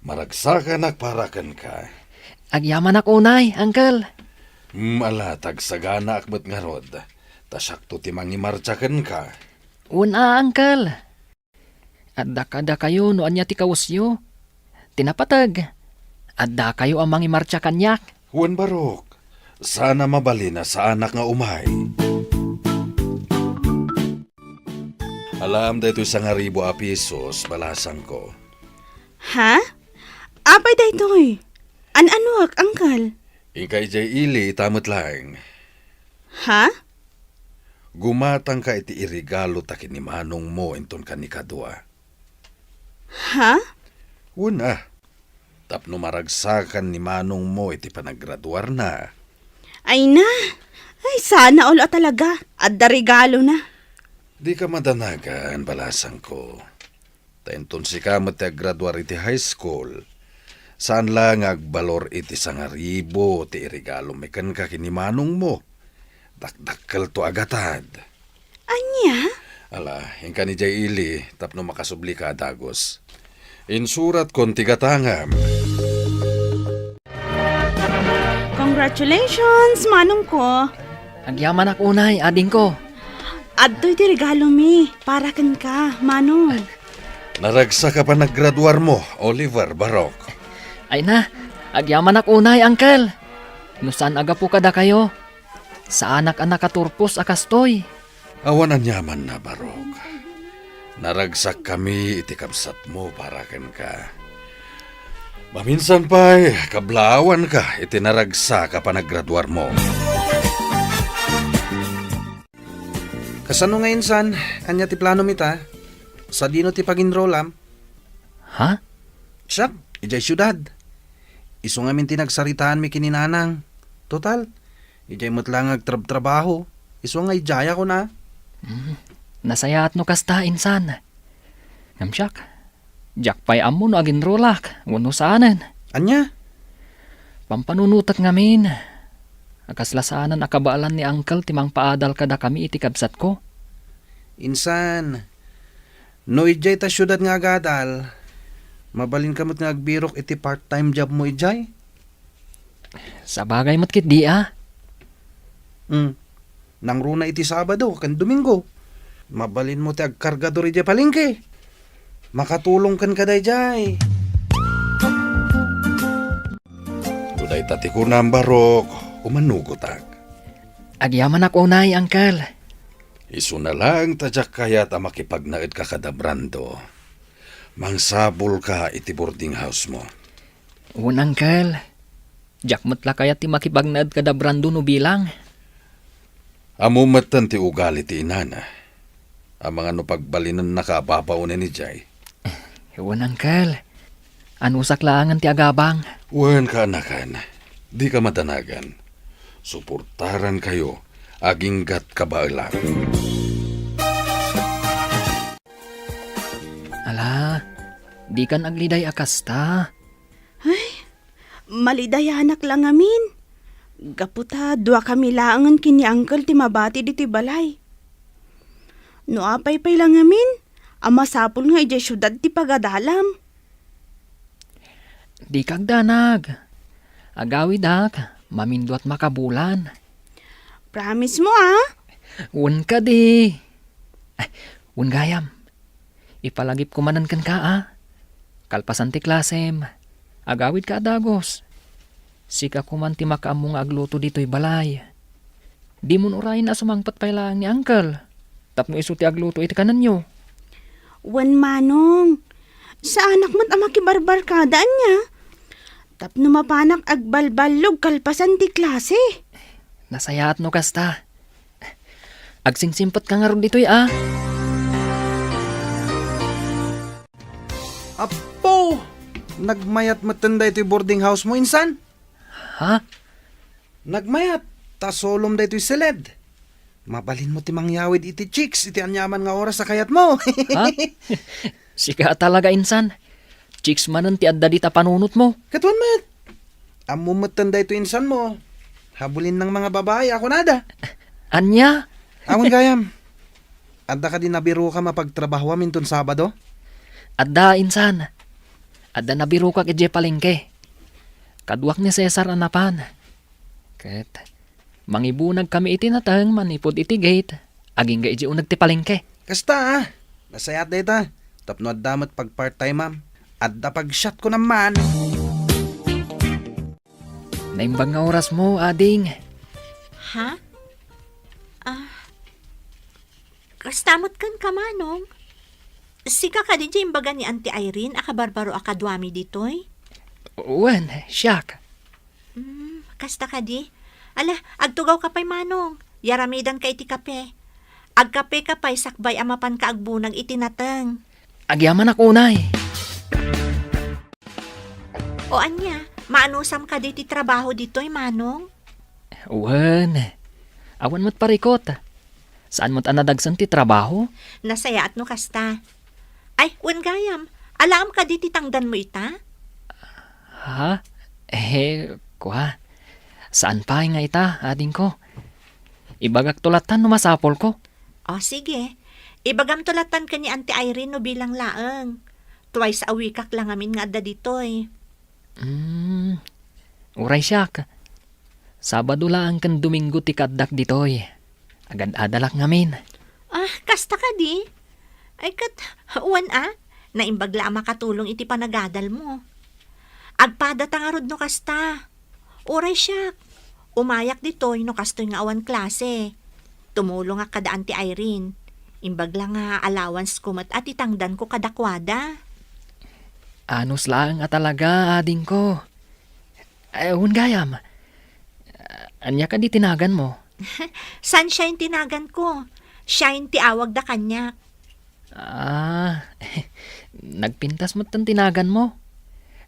Maragsakanak para kenka. Agyamanak unay, Uncle. Hmm, ala, tagsaganaak met ngarud. Ta siakto ti mangimartsa kenka. Wen a, Uncle. Adda kadakayo no ania ti kawesyo. Ti napateg, addakayo a mangimartsa kaniak. Wen, Barok, saan a mabalin a saanak nga umay. Alaem daytoy sangaribu a pisos, balasangko. Ha? Apay daytoy? An-anuak, Uncle? Inka idiay ili ita met laeng. Ha? Gumatangka iti iregalo ta ken ni manongmo inton kanikadua. Ha? Wen a, tapno maragsakan ni manongmo iti panagraduarna. Ay na! Ay, sana all a talaga. Adda regalona. Dika madanagan, balasangko. Ta inton sika met ti aggraduar iti high school, saan la nga agbalor iti sangaribu ti iregalomi kenka ken ni manongmo. Dakdakkelto a gatad. Ania? Ala, inkan idiay ili tapno makasublika a dagus. Insuratkon ti gatangam. Congratulations, manongko. Agyamanak unay, adingko. Adtoy ti regalomi para kenka, manong. Naragsak a panaggraduarmo, Oliver, Barok. Ay na, agyamanak unay, Uncle. No saan a gapu kadakayo, saanak a nakaturpos a kastoy. Awan aniamanna, Barok. Naragsakkami iti kabsatmo para kenka. Maminsan pay, kablaawanka iti naragsak a panaggraduarmo. Kasano nga insan? Ania ti planom ita? Sadino ti pag-enrollam? Ha? Siak, idiay siudad. Isu ngamin ti nagsaritaanmi ken ni nanang. Total, idiay met la nga agtrabtrabaho. Isu nga idiay a kuna. Hmm, nasayaat no kasta, insan. Ngem siak, diak pay ammo no aginrolak wenno saanen. Ania? Pampanunotek ngamin a kasla saanen a kabaelan ni Uncle ti mangpaadal kadakami iti kabsatko. Insan, no idiay ta siudad nga agadal, mabalinka met nga agbirok iti part-time jobmo idiay? Sabagay met ketdi a. Hmm. Nangruna iti Sabado ken Domingo. Mabalinmo ti agkargador idiay palengke. Makatulong kenka daydiay. No dayta ti kunam, Barok, umanugotak. Agyamanak unay, Uncle. Isuna laeng ta diak kayat a makipagnaedka kada Brando. Mangsapulka iti boarding house-mo. Wen, Uncle. Diak met la kayat ti makipagnaed kada Brando no bilang. Ammom metten ti ugali ti inana. Amangan no pagbalinennaka a babaonen idiay. Wen, Uncle. Anusak laengen ti agabang. Wen, kaanakan. Dika madanagan. Suportarankayo aginggat kabaelam. Ala, dikan agliday a kasta. Ay, malidayanak la ngamin. Gapu ta duakami laengen ken ni Uncle ti mabati ditoy balay. No apay pay la ngamin a masapul nga idiay siudad ti pagadalam. Dika agdanag. Agawidak, maminduat makabulan. Promise mo, ah? Wen kadi. Ay, wen gayam. Ipalagipko manen kenka, a. Kalpasan ti klasem, agawidka a dagus. Sika koman ti makaammo nga agluto ditoy balay. Dimon urayen a sumangpet pay laeng ni Uncle tapno isu ti agluto iti kanenyo. Wen, Manong. Saanak met a makibarbarkada ania. Tapno mapanak agbalballog kalpasan ti klase. Nasayaat no kasta. Agsingsingpetka ngarud ditoy, a. Apo! Nagmayat metten daytoy boarding house mo, insan? Ha? Nagmayat, ta sulom daytoy siled. Mabalinmo ti mangyawid iti chicks iti aniaman nga oras a kayatmo. Ha? Sika a talaga, insan. chicks manen ti adda dita panunotmo. Ket wen met. Ammom metten daytoy insanmo. Habulin ng mga babae a kunada. Ania? Awan gayam. Adda kadi nabirokam a pagtrabahoam inton Sabado? Adda, insan. Adda nabirokak idiay palengke. Kaduak ni Cesar a napan. Ket mangibunagkami iti nateng manipud iti gate, agingga idiay uneg ti palengke. Kasta, a. Nasayaat dayta. Tapno adda met pagpart-time-am. Adda pag-shot ko naman. Naimbag nga orasmo, ading. Ha? Ah, kasta met kenka, Manong? Sika kadi ti imbaga ni Auntie Irene a kabarbaro a kaduami ditoy? Wen, siak. Hmm, kasta kadi? Ala, agtugawka pay, Manong. Yaramidanka iti kape. Agkapeka pay sakbay a mapanka agbunag iti nateng. Agyamanak unay. O ania, maanusam kadi ti trabaho ditoy, Manong? Wen, awan met parikot. Saan met a nadagsen ti trabaho? Nasayaat no kasta. Ay, wen gayam, alaem kadi ti tangdanmo ita? Ha? Eh, kua. Saan pay nga ita, adingko. Ibagakto lattan no masapulko. O, sige. Ibagamto lattan ken ni Auntie Irene no bilang laeng. Twice a weekak la ngamin nga adda ditoy. Hmm, uray siak. Sabado laeng ken Domingo ti kaaddak ditoy. Agad-adalak ngamin. Ah, kasta kadi? Ay ket, wen a, naimbag la a makatulong iti panagadalmo. Agpadata ngarud no kasta. Uray siak, umayak ditoy no kastoy nga awan klase. Tumulongak kada Auntie Irene. Imbag la nga allowance ko met a ti tangdanko kadakuada. Anus laeng a talaga, adingko. Eh, wen gayam. Ania kadi ti naganmo? Sunshine ti naganko. Shine ti awagda kaniak. Ah, nagpintas metten ti naganmo.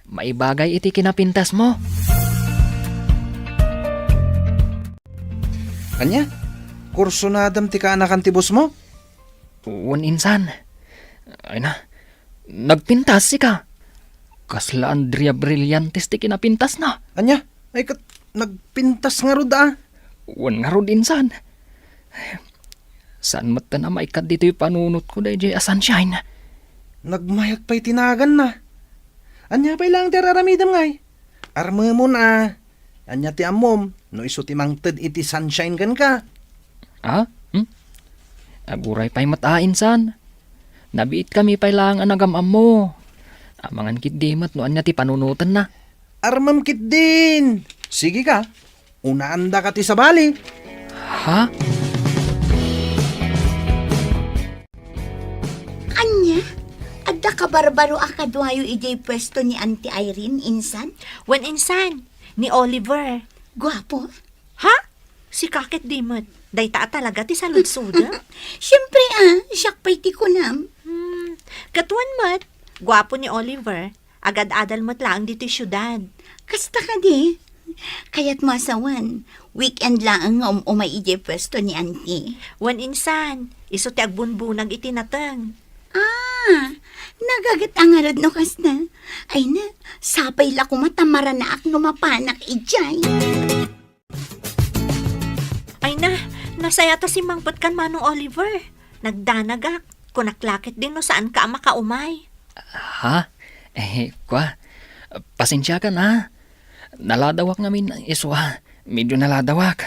Maibagay iti kinapintasmo. Ania? Kursunadam ti kaanakan ti bossmo? Wen, insan. Ay na, nagpintas sika. Kasla Andrea Brillantes ti kinapintasna. Ania? Ay ket nagpintas ngarud a? Wen ngarud, insan. Saan metten a maikkat ditoy panunotko daydiay a Sunshine. Nagmayat pay ti naganna. Ania pay laeng ti ar-aramidem ngay? Armemon a. Ania ti ammom no isu ti mangted iti Sunshine kenka? Ah? Hmm? Aguray pay met a, insan. Nabiitkami pay laeng a nagam-ammo. Amangan ketdi met no ania ti panunotenna. Armem ketdin. Sige ka. Unaandaka ti sabali. Ha? Ania? Adda kabarbaro a kaduayo idiay puesto ni Auntie Irene, insan? Wen, insan, ni Oliver. Guapo? Ha? Sika ketdi met. Dayta a talaga ti saludsodem? Siempre a, siak pay ti kunam. Hmm, ket wen met, guapo ni Oliver. Agad-adal met laeng ditoy siudad. Kasta kadi? Kayatmo a sawen, weekend laeng nga um-umay idiay puesto ni Auntie. Wen, insan, isu ti agbunbunag iti nateng. Ah, nagaget a ngarud no kasta. Ay na, sapay la koma ta maranaak no mapanak idiay. Ay na, nasayaat a simmangpetkan, Manong Oliver. Nagdanagak. Kunak la ketdin no saanka a makaumay. Ha? Eh, kua. Pasensiakan a. Naladawak ngamin isu a. Medyo naladawak.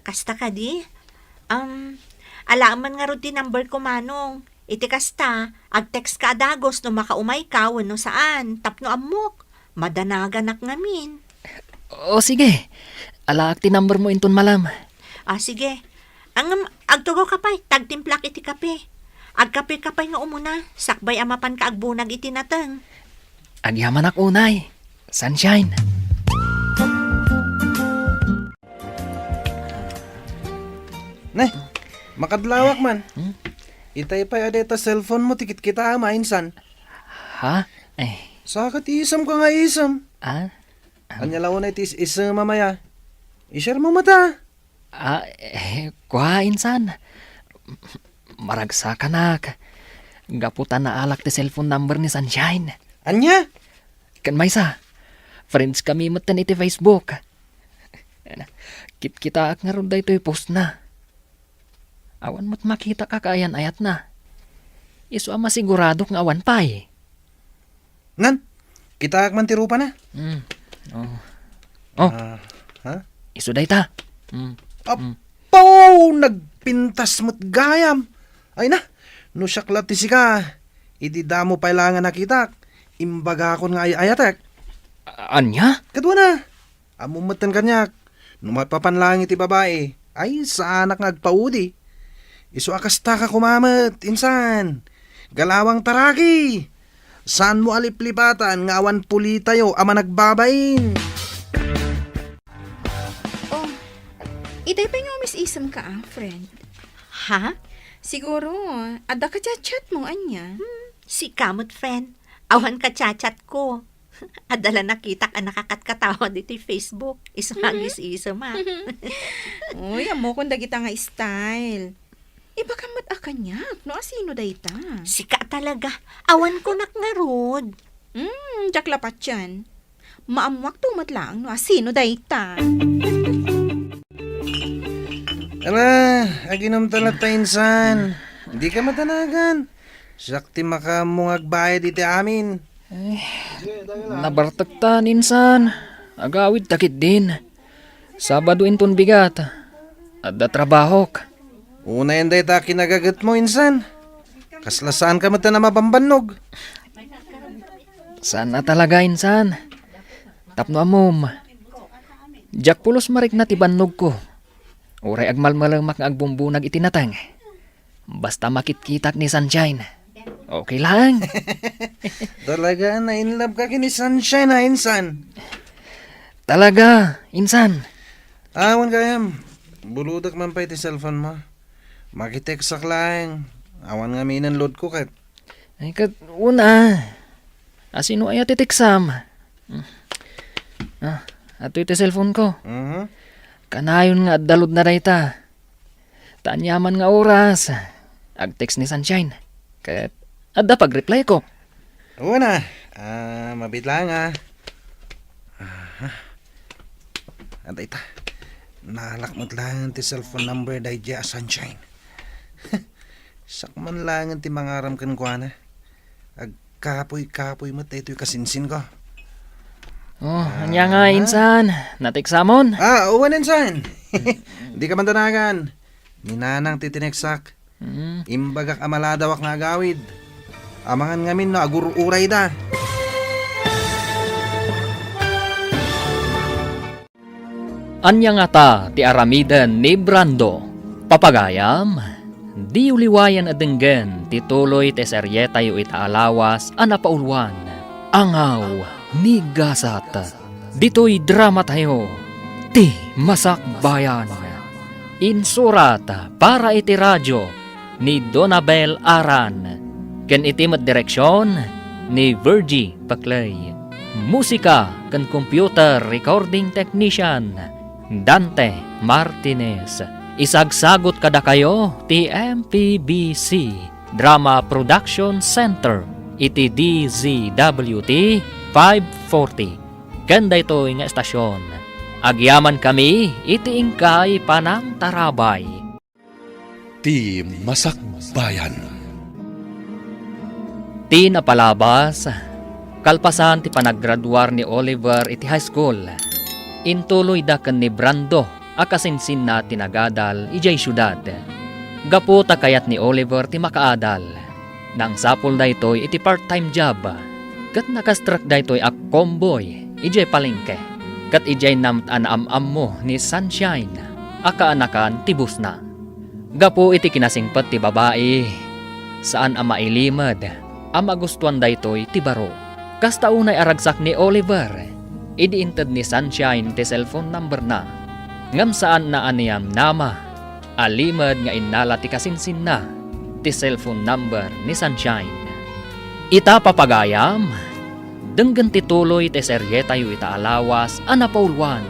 Kasta kadi? Um, alaem man ngarud ti number ko, Manong. Iti kasta, ag-text ka a dagus no makaumayka wenno saan, tapno ammok. Madanaganak ngamin. O, sige. Alaak ti number mo inton malem. Ah, sige. Ngem, agtugawka pay, ta agtimplak iti kape. Agkapeka pay nga umuna, sakbay a mapanka agbunag iti nateng. Agyamanak unay. Sunshine. Ne, makadlawak man. Hmm? Itay pay a deta cellphone mo ti kitkitaem a insan. Ha? Eh. Saka ti isemka nga isem. Ah? Ania la unay ti is-, isem a maya? I-share mo met a. Ah, eh, kua, insan. Maragsakanak. Gapu ta naalak ti cellphone number ni Sunshine. Ania? Ken maysa, friends kami metten iti Facebook. Kitkitaak ngarud daytoy postna. Awan met makitak a kaayan-ayatna. Isu a masiguradok nga awan pay. Nan, kitaak man ti rupana. Hmm. Oh. Oh. Ah, ha? Isu dayta. Hmm. Hmm. Apo! Nagpintas met gayam. Ay na, no siak la ti sika, idi damo pay la nga nakitak, imbagakon nga ay-ayatek. A-, ania? Kaduana. Ammom metten kaniak, no maipapan laeng iti babai, ay, saanak nga agpaudi. Isu a kasta ka koma met, insan. Galawang taraki! Saanmo a liplipatan nga awan pulitayo a managbabain? Oh, itay pay nga umis-isem ka, ah, friend. Ha? Siguro, adda ka chat-chat mo, ania? Hmm, sika met, friend. Awan ka chat-chat ko. Adda la nakitak a nakakatkatawa ditoy Facebook. Isu nga Mhm. agis-isem, ah. Uy, ammokon dagita nga style. Ibagam met a kaniak, no asino dayta? Sika talaga. Awan kunak ngarud. Hmm, diak la patien. Maammuakto met laeng no asino dayta. Ala, aginomta latta, insan. Dika madanagan. Siak ti makaammo nga agbayad iti amin. Eh, nabartektan, insan. Agawidta ketdin. Sabado inton bigat. Adda trabahok. Unayen dayta kinagagetmo, insan. Kasla saanka met a mabambannog. Saan a talaga, insan. Tapno ammom, diak pulos marikna ti bannogko. Uray agmalmalemak nga agbumbunag iti nateng. Basta makitkitak ni Sunshine, okay lang. Talaga, na-in love ka ken ni Sunshine, ha, insan? Talaga, insan. Awan gayam. Bulodek man pay ti cellphone mo. Makitekstak laeng. Awan ngamin load ko ket. Ay, ket una. Asino aya ti teksam? Ah, adtoy ti cellphone ko. Mhm. Kanayon nga adda load na dayta. Ta aniaman nga oras, agtext ni Sunshine. Ket adda pag-reply ko. Una, ah, mabit lang, ah. Aha. Adda ita. Naalak met lang ti cellphone number daydiay a Sunshine. Siak man lang ti mangaram kenkuana. Agkapuy-kapuy met daytoy kasinsin ko. Oh, ania nga, ah, insan? Nateksamon? Ah, wen, insan. Dika man danagan. Ni Nanang ti tineksak. Mm. Imbagak a maladawak nga agawid. Amangan ngamin no agur-urayda. Ania ngata ti aramiden ni Brando? Papagayam, diyo liwayen a denggen ti tuloy ti serietayo ita a lawas a napauluan, Angaw ni Gasat. Ditoy dramatayo, ti Masakbayan. Insurat para iti radio ni Donabel Aran, ken iti met direksion ni Virgie Paclay. Musika ken computer recording technician, Dante Martinez. Isagsagut kadakayo ti M P B C Drama Production Center iti D Z W T five forty. Ken daytoy nga estasion, agyamankami iti inkay panangtarabay. Ti Masakbayan. Ti napalabas, kalpasan ti panaggraduar ni Oliver iti high school, intuloyda ken ni Brando a kasinsinna ti nagadal idiay siudad. Gapu ta kayat ni Oliver ti makaadal, nangsapul daytoy iti part-time job, ket nakastrek daytoy a convoy idiay palengke, ket idiay naam-, a naam-ammo ni Sunshine a kaanakan ti bossna. Gapu iti kinasingpet ti babai, saan a mailimed a magustuan daytoy ti baro. Kasta unay a ragsak ni Oliver idi inted ni Sunshine ti cellphone numberna, ngem saanna a niyamnama a limed nga innala ti kasinsinna ti cellphone number ni Sunshine. Ita, papagayam, denggen ti tuloy ti serietayo ita a lawas a napauluan,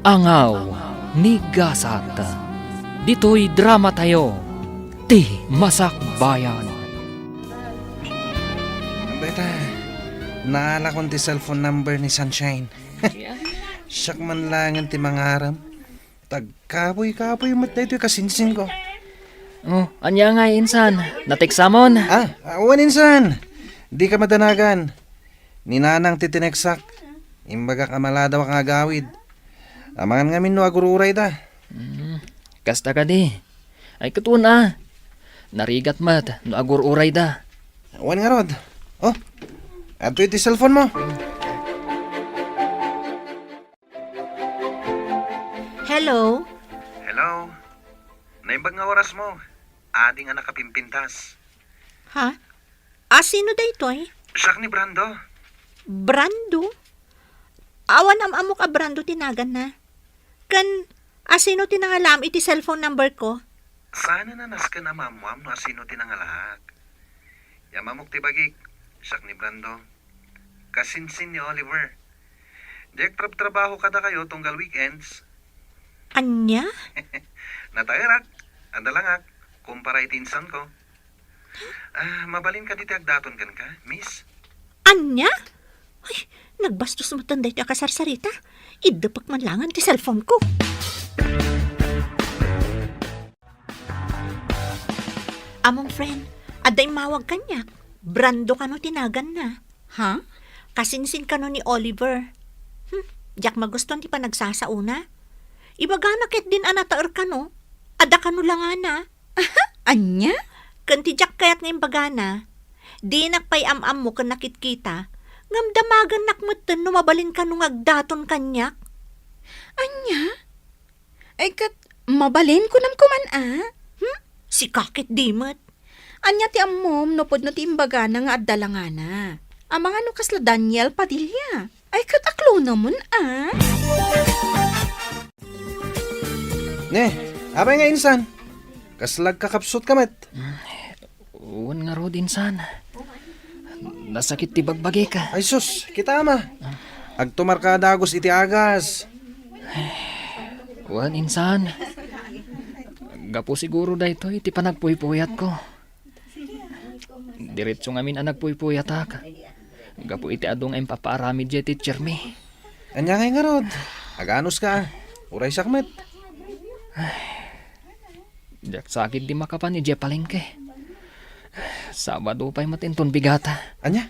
Angaw ni Gasat. Ditoy dramatayo, ti Masakbayan. Beta, Naalakon ti cellphone number ni Sunshine. Siak man laengen ti mangaram. Tagkabuy-kabuy met daytoy kasinsinko. Oh, ania ngay, insan? Nateksamon? Ah, ah, wen, insan. Dika madanagan. Ni Nanang ti tineksak. Imbagak a maladawak nga agawid. Amangan ngamin no agur-urayda. Hmm, kasta kadi. Ay, ket wen a. Narigat met no agur-urayda. Wen ngarud. Oh, adtoy ti cellphone mo. Hello? Hello? Naimbag nga oras mo. Adi nga nakapimpintas. Ha? A, sino daytoy? Siak ni Brando. Brando? Awan am-ammok a Brando ti naganna. Ken, a, sino ti nangalaam iti cellphone number ko? Saan a nasken a maammuam no a sino ti nangalaak. Yam-ammok ti bagik, siak ni Brando. Kasinsin ni Oliver. Diak trabtrabaho kadakayo tunggal weekends. Ania? Nataerak, adalangak, kumpara iti insanko. Ah, mabalin kadi ti agdaton kenka, miss? Ania? Ay, nagbastos metten daytoy a kasarsarita. Iddepek man laengen ti cellphone ko. Amom, friend, adda immawag kaniak. Brando kano ti naganna. Ha? Kasinsin kano ni Oliver. Hmm, diak magustuan ti panagsasaona. Ibagana ketdin a nataer kano. Adda kano langana. Ania? Ken ti diak kayat nga imbagana, dinak pay am-ammo ken nakitkita, ngem damagennak metten no mabalin kano nga agdaton kaniak. Ania? Ay ket, mabalin kunam koman a? Hmm? Sika ketdi met. Ania ti ammom no pudno ti imbagana nga adda langana? Amangan no kasla Daniel Padilla. Ay ket, aklonemon a? Ne, apay nga insan? Kasla agkakapsutka met? Wen ngarud, insan. Nasakit ti bagbagik. Ay sus, kita ama. Agtumarka a dagus iti agas. Wen, insan. Gapu siguro daytoy ti panagpuypuyatko. Diretso ngamin a nagpuypuyatak. Gapu iti adu nga impapaaramid diay teachermi. Ania ngay ngarud? Aganuska. Uray siak met. Diak sa ketdi makapan idiay palengke. Sabado pay met inton bigata. Ania?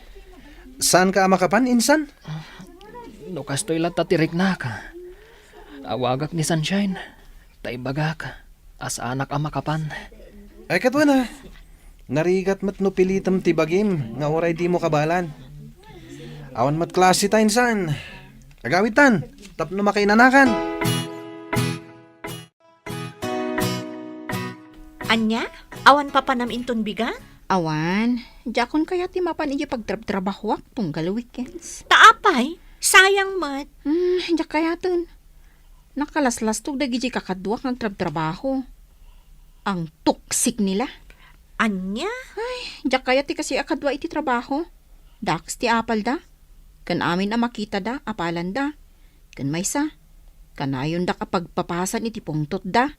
Saanka a makapan, insan? No kastoy latta ti riknak, awagak ni Sunshine, ta ibagak a saanak a makapan. Ay, ket wen a, narigat met no pilitem ti bagim nga uray dimo kabaelan. Awan met klase ta, insan. Agawidtan, tapno makainanakan. Ania? Awan papanam inton bigat? Awan. Diakon kayat ti mapan idiay pagtrabtrabahoak tunggal weekends. Ta apay? Sayang met. Hmm, diak kayaten. Nakalaslastog dagidiay kakaduak nga agtrabtrabaho. Ang toxic nila. Ania? Ay, diak kayat ti kasi a kadua iti trabaho. Dakes ti apalda, ken amin a makitada, apalanda. Ken maysa, kanayondak a pagpapasan iti pungtotda.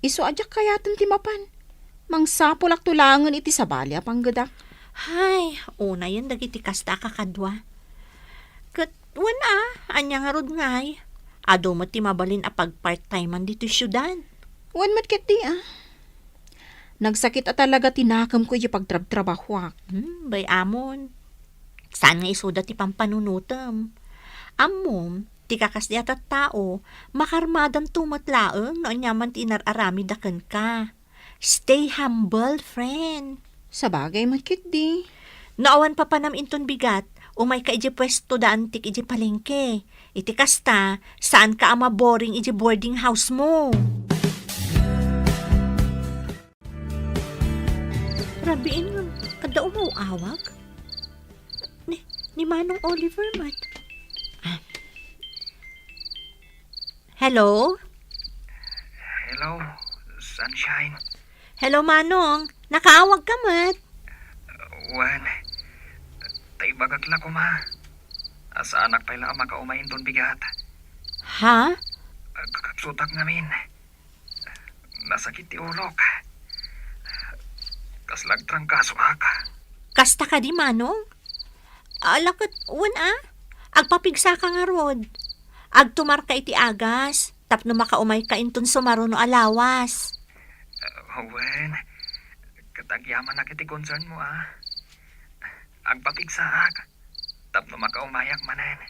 Isu a diak kayaten ti mapan. Mangsapulakto laengen iti sabali a panggedak. Hay, unayen dagiti kasta a kakadua. Ket wen a, ania ngarud ngay? Adu met ti mabalin a pagpart-timean ditoy siudad. Wen met ketdi a. Nagsakit a talaga ti nakemko iti pagtrabtrabahoak. Hmm, bay-amon. Saan nga isuda ti pampanunotem? Ammom, ti kakasdi a tattao, makarmadanto met laeng no aniaman ti inar-aramidda kenka. Stay humble, friend. Sabagay met ketdi. No awan papanam inton bigat, umayka idiay puesto da antik idiay palengke. Iti kasta, saanka a maboring idiay boarding house mo. Rabiin ngem, adda umaw-awag? Ni, ni Manong Oliver met. Ah. Hello? Hello, Sunshine. Hello, Manong. Nakaawag ka met? Wen, ta ibagak la koma. Saanak pay la a makaumay inton bigat. Ha? Kakapsutak ngamin. Nasakit ti ulok. Kasla agtrangkasoak. Kasta kadi, Manong? Ala ket, wen a? Agpapigsaka ngarud. Agtumarka iti agas, tapno makaumayka inton sumaruno a lawas. Ah, wen, ket agyamanak iti concern mo, a. Agpapigsaak, tapno makaumayak manen,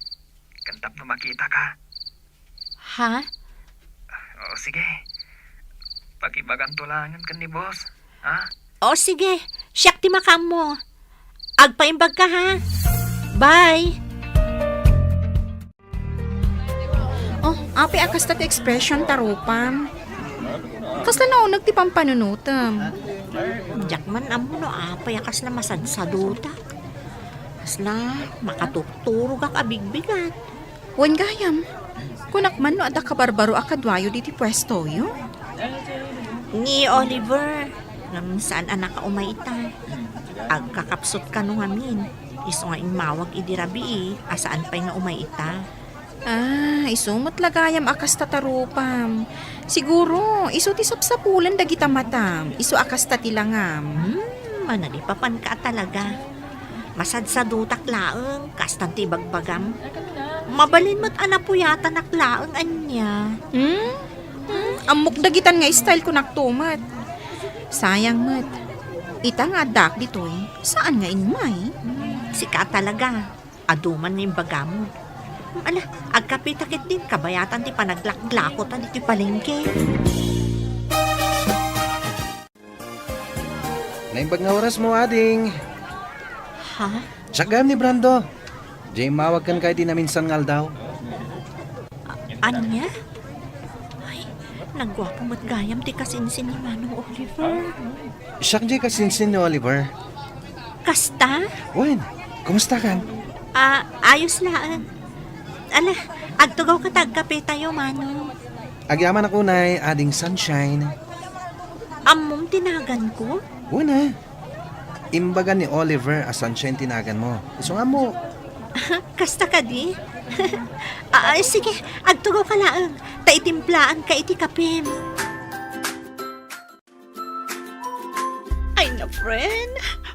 ken tapno makitaka. Ha? O, sige. Pakibaganto laengen ken ni boss, ha? O, sige. Siak ti makaammo. Agpaimbagka, ha? Bye! O, apay a kasta ti expression ta rupam? Kasla nauneg ti pampanunotem. Diak man ammo no apay a kasla masadsadutak. Kasla makaturturogak a bigbigat. Wen gayam, kunak man no adda kabarbaro a kaduayo ditoy puestoyo? Ni Oliver, ngem saan a nakaumay ita. Agkakapsut kano ngamin, isu nga immawag idi rabii a saan pay nga umay ita. Ah, isu met la gayam a kasta ta rupam. Siguro, isu ti sapsapulen dagita matam, isu a kasta ti langam. Hmm, manalipapanka a talaga. Masadsadutak laeng, kastan ti ibagbagam. Mabalin met a napuyatanak laeng ania. Hmm? Hmm? Ammok dagitan nga style ko naktumet. Sayang met. Ita nga addaak ditoy, saan nga immay? Sika talaga. Adu man nga imbagam. Ala, agkapita ketdin, kabayatan ti panaglaklako ta ditoy palengke. Naimbag nga oras mo, ading. Ha? Siak gayam ni Brando. Diay immawag kenka iti naminsan nga aldaw. A-, ania? Ay, nagguapo met gayam ti kasinsin ni Manong Oliver. Siak diay kasinsin ni Oliver. Kasta? Wen, kumusta kan? Ah, ayos laeng. Ala, agtugawka ta agkape tayo, Manong. Agyamanak unay, Ading Sunshine. Ammom ti naganko? Wen a. Imbaga ni Oliver a Sunshine ti naganmo. Isu nga ammo. Kasta kadi? Ah, sige, agtugawka laeng. Ta itimplaanka iti kapem. Ay na, friend.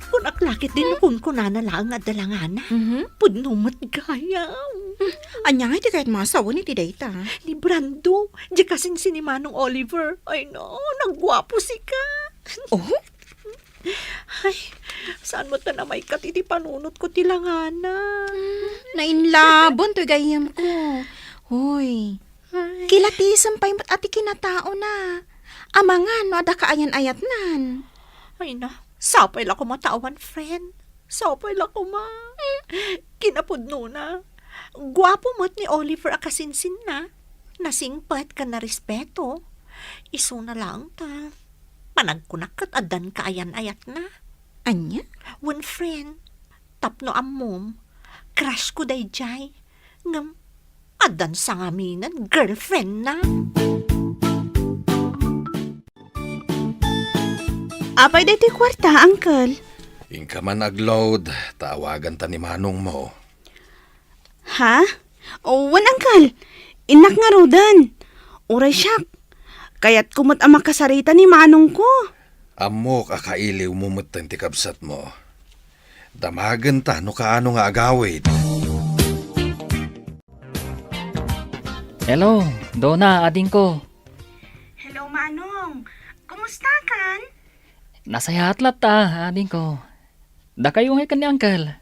Kunak la ketdin no kunkunana laeng nga adda langana. Mhm. Pudno met gayam. Hmm. Ania nga iti kayatmo a sawen iti dayta? Ni Brando, diay kasinsin ni Manong Oliver. Ay na, nagguapo sika. Oh? Ay, saan met ta namaykat iti panunotko ti langana? Hmm, nainlaban toy gayyemko. Hoy, Ay. Kilatisem pay met a ti kinataona. Amangan no adda kaayan-ayatnan. Ay na, sapay la koma ta awan friend. Sapay la koma. Kinapudnona, guapo met ni Oliver a kasinsinna. Nasingpet ken narespeto. Isuna laeng ta panagkunak ket addan kaayan-ayatna. Ania? Wen friend, tapno ammom, crush ko daydiay. Ngem, addan sangaminen girlfriendna. Apay daytoy kuarta, Uncle? Inka man agload, ta awaganta ni manongmo. Ha? O, wen, Uncle. Innak ngaruden. Uray siak. Kayatko met a makasarita ni manongko. Ammok a kailiwmo metten ti kabsatmo. Damagenta no kaano nga agawid. Hello, Dona, adingko. Hello, Manong. Kumusta kan? Nasayaat latta, adingko. Dakayo ngay ken ni Uncle.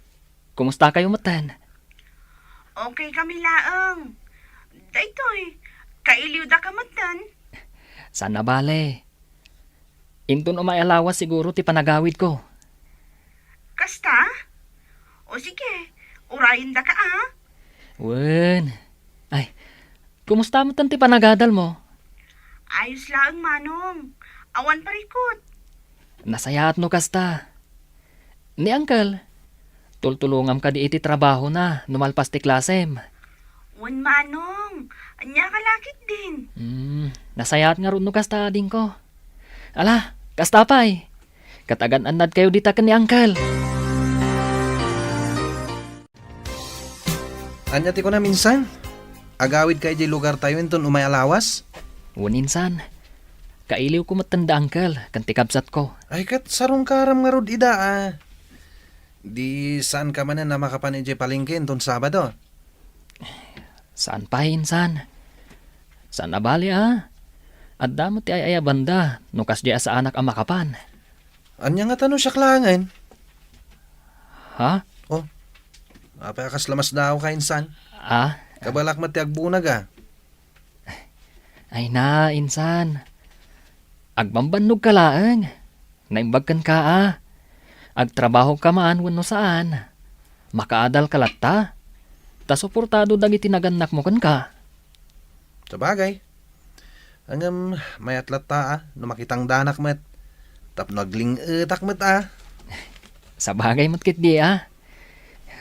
Kumustakayo metten? Okay kami laeng. Daytoy, kailiwdaka metten? Saan a bale. Inton umay a lawas siguro ti panagawidko. Kasta? O sige, urayendaka a. Wen. Ay, kumusta metten ti panagadalmo? Ayos laeng, Manong. Awan parikut. Nasayaat no kasta. Ni Uncle, tultulongam kadi iti trabahona no malpas ti klasem? Wen, Manong. Ania ka la ketdin? Hmm, nasayaat ngarud no kasta, adingko. Ala, kasta pay. Ket agan-annadkayo dita ken ni Uncle. Ania ti kunam insan? Agawidka idiay lugartayo inton umay a lawas? Wen insan. Kailiwko metten da Uncle ken ti kabsatko. Ay, ket sarungkaram ngarud ida a. Di saanka manen a makapan idiay palengke inton Sabado? Saan pay, insan. Saan a bali a. Adda met ti ay-ayabanda no kasdiay a saanak a makapan. Ania ngata no siak laengen? Ha? Oh, apay a kasla masdaawka, insan? Ah? Kabalak met ti agbunag a. Ay na, insan. Agbambannogka laeng. Naimbag kenka a. Agtrabahoka man wenno saan, makaadalka latta. Ta suportado dagiti nagannakmo kenka. Sabagay. Ngem mayat latta a no makitangdanak met. Tapno agling-etak met a. Sabagay met ketdi a.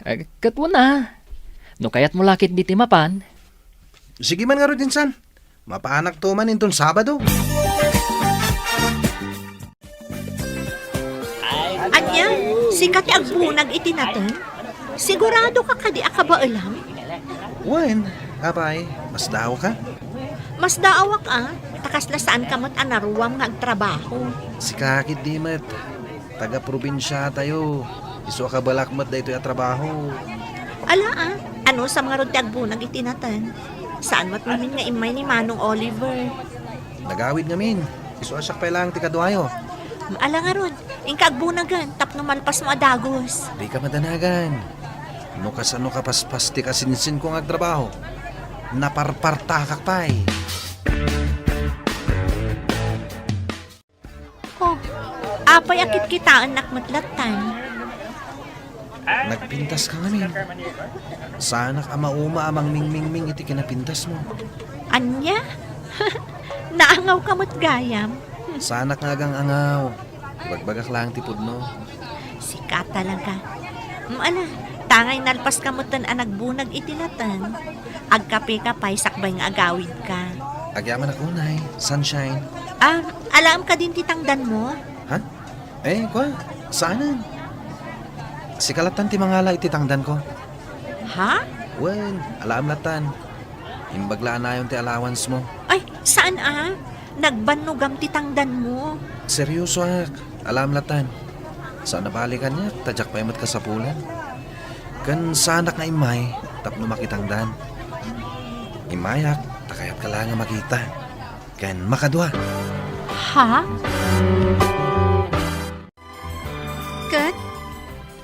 Eh, ket wen a. No kayatmo la ketdi ti mapan. Sige man ngarud, insan. Mapaanakto man inton Sabado. Ania, sika ti agbunag iti nateng? Siguradoka kadi a kabaelam? Wen, apay, masdaawka? Masdaawak a, ta kasla saanka met a naruam nga agtrabaho. Sika ketdi met, taga-probinsiatayo. Isu a kabalak met daytoy a trabaho. Ala a, anusam ngarud ti agbunag iti nateng? Saan met ngamin nga immay ni Manong Oliver? Nagawid ngamin. Isu a siak pay laeng ti kaduayo. Ala ngarud, inka agbunagen tapno malpasmo a dagus. Dika madanagan. No kasano kapaspas ti kasinsinko nga agtrabaho, naparpartakak pay. Oh, apay a kitkitaennak met lattan? Nagpintaska ngamin. Saanak a mauma a mangmingmingming iti kinapintasmo. Ania? Naangawka met gayam. Saanak nga agang-angaw. Ibagbagak laeng ti pudno. Sika talaga. Mm, ala, tangay nalpaska metten a nagbunag iti nateng. Agkapeka pay sakbay nga agawidka. Agyamanak unay, Sunshine. Ah, alaem kadin ti tangdanmo? Ha? Eh, kua, saanen. Sika lattan ti mangala iti tangdanko. Ha? Wen, alaem lattan. Imbag la a nayon ti allowancemo. Ay, saan a? Nagbannogam ti tangdanmo. Seriosoak. Alaem lattan. Saan a bali kaniak, ta diak pay met kasapulan. Ken saanak nga immay tapno makitangdan. Immayak, ta kayatka laeng a makita. Ken makadua. Ha? Ket,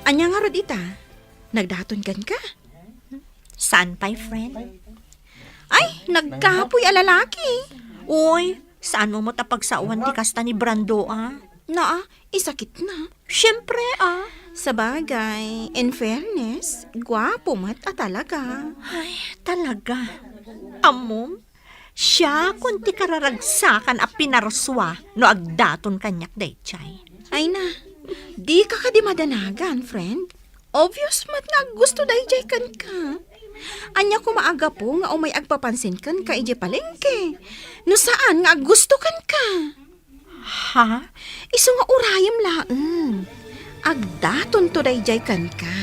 ania ngarud ita? Nagdaton kenka? Saan pay, friend? Ay, nagkapoy a lalaki. Uy, saanmo met a pagsaoan ti kasta ni Brando a? Naa, isakitna. Siempre a. Sabagay, in fairness, guapo met a talaga. Ay, talaga. Ammom, siakon ti kararagsakan a pinarsua no agdaton kaniak daydiay. Ay na, dika kadi madanagan, friend? Obvious met nga aggusto daydiay kenka. Ania koma a gapu nga umay agpapansin kenka idiay palengke? No saan nga aggusto kenka? Ha? Isu nga urayem laeng. Agdatonto daydiay kenka.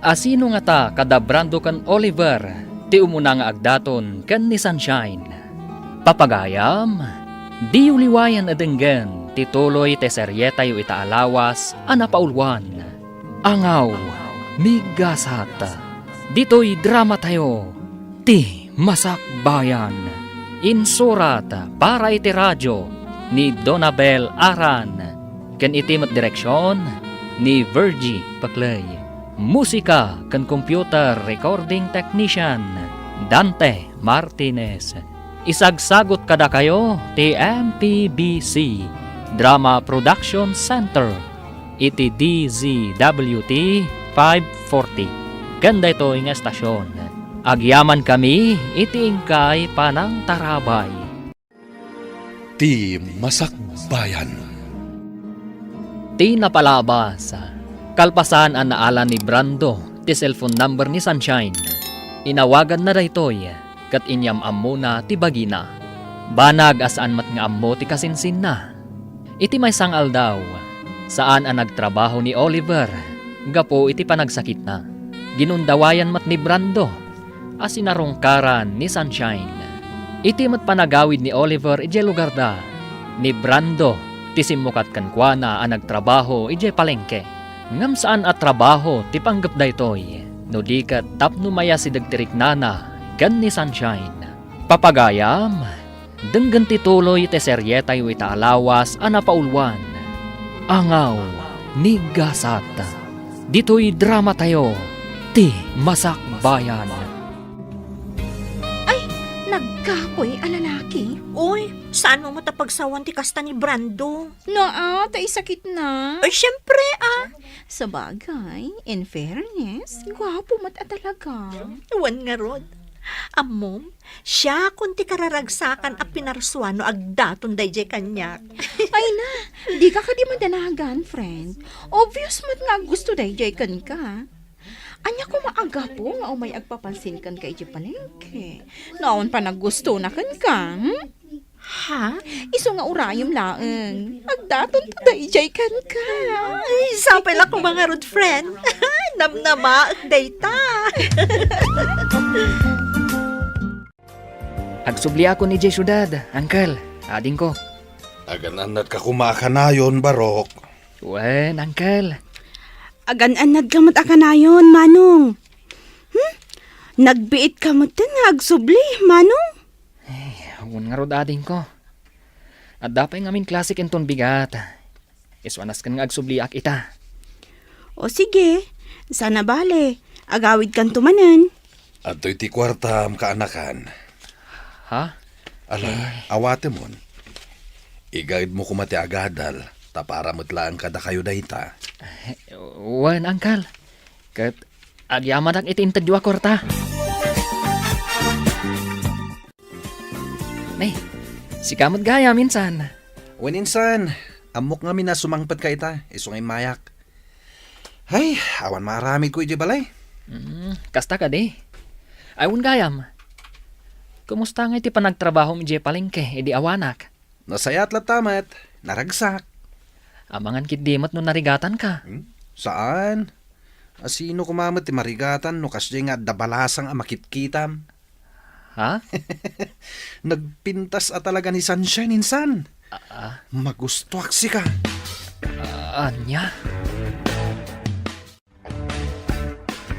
Asino ngata kada Brando ken Oliver ti umuna nga agdaton ken ni Sunshine? Papagayam, diyo liwayan a denggen ti tuloy ti serietayo ita a lawas a napauluan, Angaw, Migasat. Ditoy dramatayo, Ti Masakbayan. Insurat para iti radio ni Donabel Aran, ken iti met direksion ni Virgie Paclay. Musika ken computer recording technician, Dante Martinez. Isagsagut kadakayo ti M P B C Drama Production Center iti D Z W T five forty. Ken daytoy nga estasion, agyamankami iti inkay panangtarabay. Ti Masakbayan. Ti napalabas, kalpasan a naala ni Brando ti cellphone number ni Sunshine, inawaganna daytoy ket inyam-ammona ti bagina. Banag a saan met nga ammo ti kasinsinna. Iti maysa nga aldaw, saan a nagtrabaho ni Oliver gapu iti panagsakitna. Ginundawayan met ni Brando a sinarungkaran ni Sunshine. Iti met panagawid ni Oliver idiay lugarda, Ni Brando ti simmukat kenkuana a nagtrabaho idiay palengke. Ngem saan a trabaho ti panggep daytoy, no di ket tapno mayasideg ti riknana ken ni Sunshine. Papagayam, denggen ti tuloy ti serietayo ita a lawas a napauluan, Angaw ni Gasat. Ditoy dramatayo, ti Masakbayan. Ay, nagkapoy a lalaki. Uy, saan mo met a pagsawan ti kasta ni Brando? Naa, ta isakit na. Ay, syempre, ah. Sabagay, in fairness, gwapo met a talaga. Wen ngarud, ammom, siakon ti kararagsakan a pinarsua no agdaton daydiay kaniak. Ay na, dika kadi madanagan, friend. Obvious met nga aggusto daydiay kenka. Ania koma a gapu nga umay agpapansin kenka idiay palengke? No awan pay naggustona kenka, hmm? Ha? Isu nga urayem laeng. Agdatonto daydiay kenka. Ay, sapay la koma ngarud, friend. Namnamaek dayta. Agsubliakon idiay siudad, uncle, adingko. Agan-annatka koma a kanayon, Barok. Wen, uncle. Agan-annadka met a kanayon, Manong. Hmm? Nagbiitka metten nga agsubli, Manong? Ay, wen ngarud, adingko. Adda pay ngamin klasek inton bigat. Isu a nasken nga agsubliak ita. O sige, saan a bale, agawidkanto manen. Adtoy ti kuartam, kaanakan. Ha? Ala, eh, awatemon. Igaedmo koma ti agadal, ta para met laeng kadakayo dayta. Wen, uncle. Ket agyamanak iti intedyo a kuarta. Ne, sika met gayam insan. Wen insan, ammok ngamin a sumangpetka ita, isu nga immayak. Hay, awan maaramidko idiay balay. Mm, kasta kadi. Ay, wen gayam. Kumusta ngay ti panagtrabahom idiay palengke idi awanak? Nasayaat latta met, naragsak. Amangan ketdi met no narigatanka. Hmm? Saan? A, sino koma met ti marigatan no kasdiay nga adda balasang a makitkitam? Ha? Nagpintas a talaga ni Sunshine insan. Ah, ah. Magustuak sika. Ah, ania?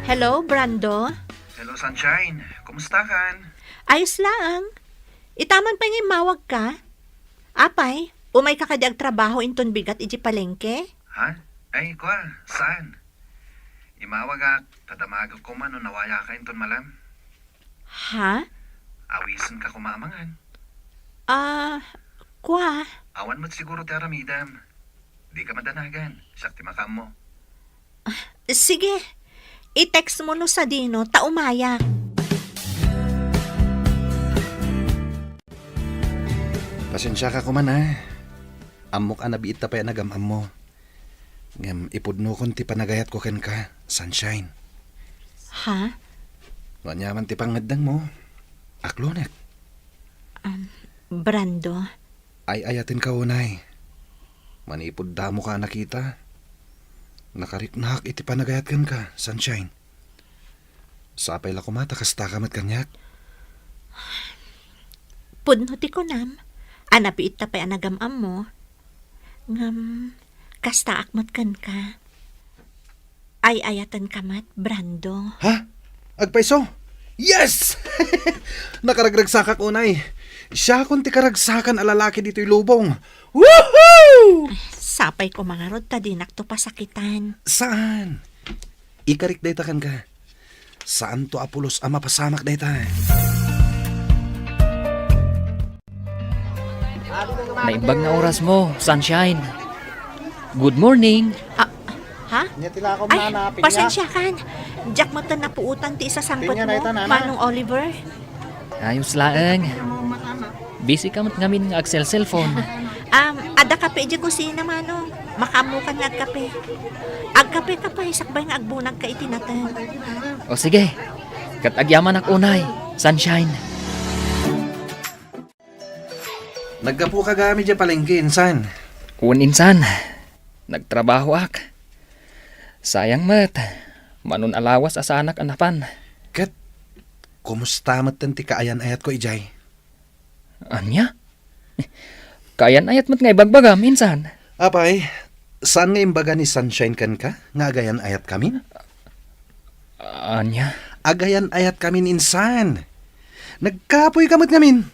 Hello, Brando? Hello, Sunshine. Kumusta kan? Ayos laeng. Ita man pay nga immawagka? Apay, umayka kadi agtrabaho inton bigat idiay palengke? Ha? Ay, kua, saan? Imawagak, ta damagek koma no nawayaka inton malem. Ha? Awisenka koma a mangan. Ah, kua. Awan met siguro ti aramidem. Dika madanagan, siak ti makaammo. Ah, sige. I-text mo no sadino, ta umayak. Pasensiaka koma, a. Ammok a nabiitta pay a nagam-ammo. Ngem ipudnokon ti panagayatko kenka, Sunshine. Ha? No ania man ti pangngeddengmo, aklonek. Um, Brando. Ay-ayatenka unay. Manipud damoka a nakita, nakariknak iti panagayat kenka, Sunshine. Sapay la koma ta kastaka met kaniak. Pudno ti kunam, a nabiitta pay a nagam-ammo. Ngem, kastaak met kenka. Ay-ayatenka met, Brando. Ha? Agpayso? Yes! Nakaragragsakak unay. Siakon ti karagsakan a lalaki ditoy lubong. Woohoo! Sapay koma ngarud ta dinakto pasakitan. Saan? Ikarik dayta kenka. Saanto a pulos a mapasamak dayta. Naimbag nga orasmo, Sunshine. Good morning. Ah, ha? Nia ti lakom, ay, nana, pinya. Pasensiakan. Diak met napuotan ti isasangpetmo, pinya dayta, nana. Manong Oliver. Ayos laeng. Busy ka met ngamin nga agselselpon. Um, adda kape idiay kusina, Manong. Makaammokan nga agkape. Agkapeka pay, sakbay nga agbunagka iti nateng. O sige. Ket agyamanak unay, Sunshine. Naggapuka gayam idiay palengke, insan? Wen, insan. Nagtrabahoak. Sayang met. Manon a lawas a saanak a napan. Ket, kumusta metten ti kaayan-ayatko idiay? Ania? Kaayan-ayat met nga ibagbagam, insan. Apay, saan nga imbaga ni Sunshine kenka nga agayan-ayatkamin? Ania? Agayan-ayatkamin, insan. Nagkapoyka met ngamin.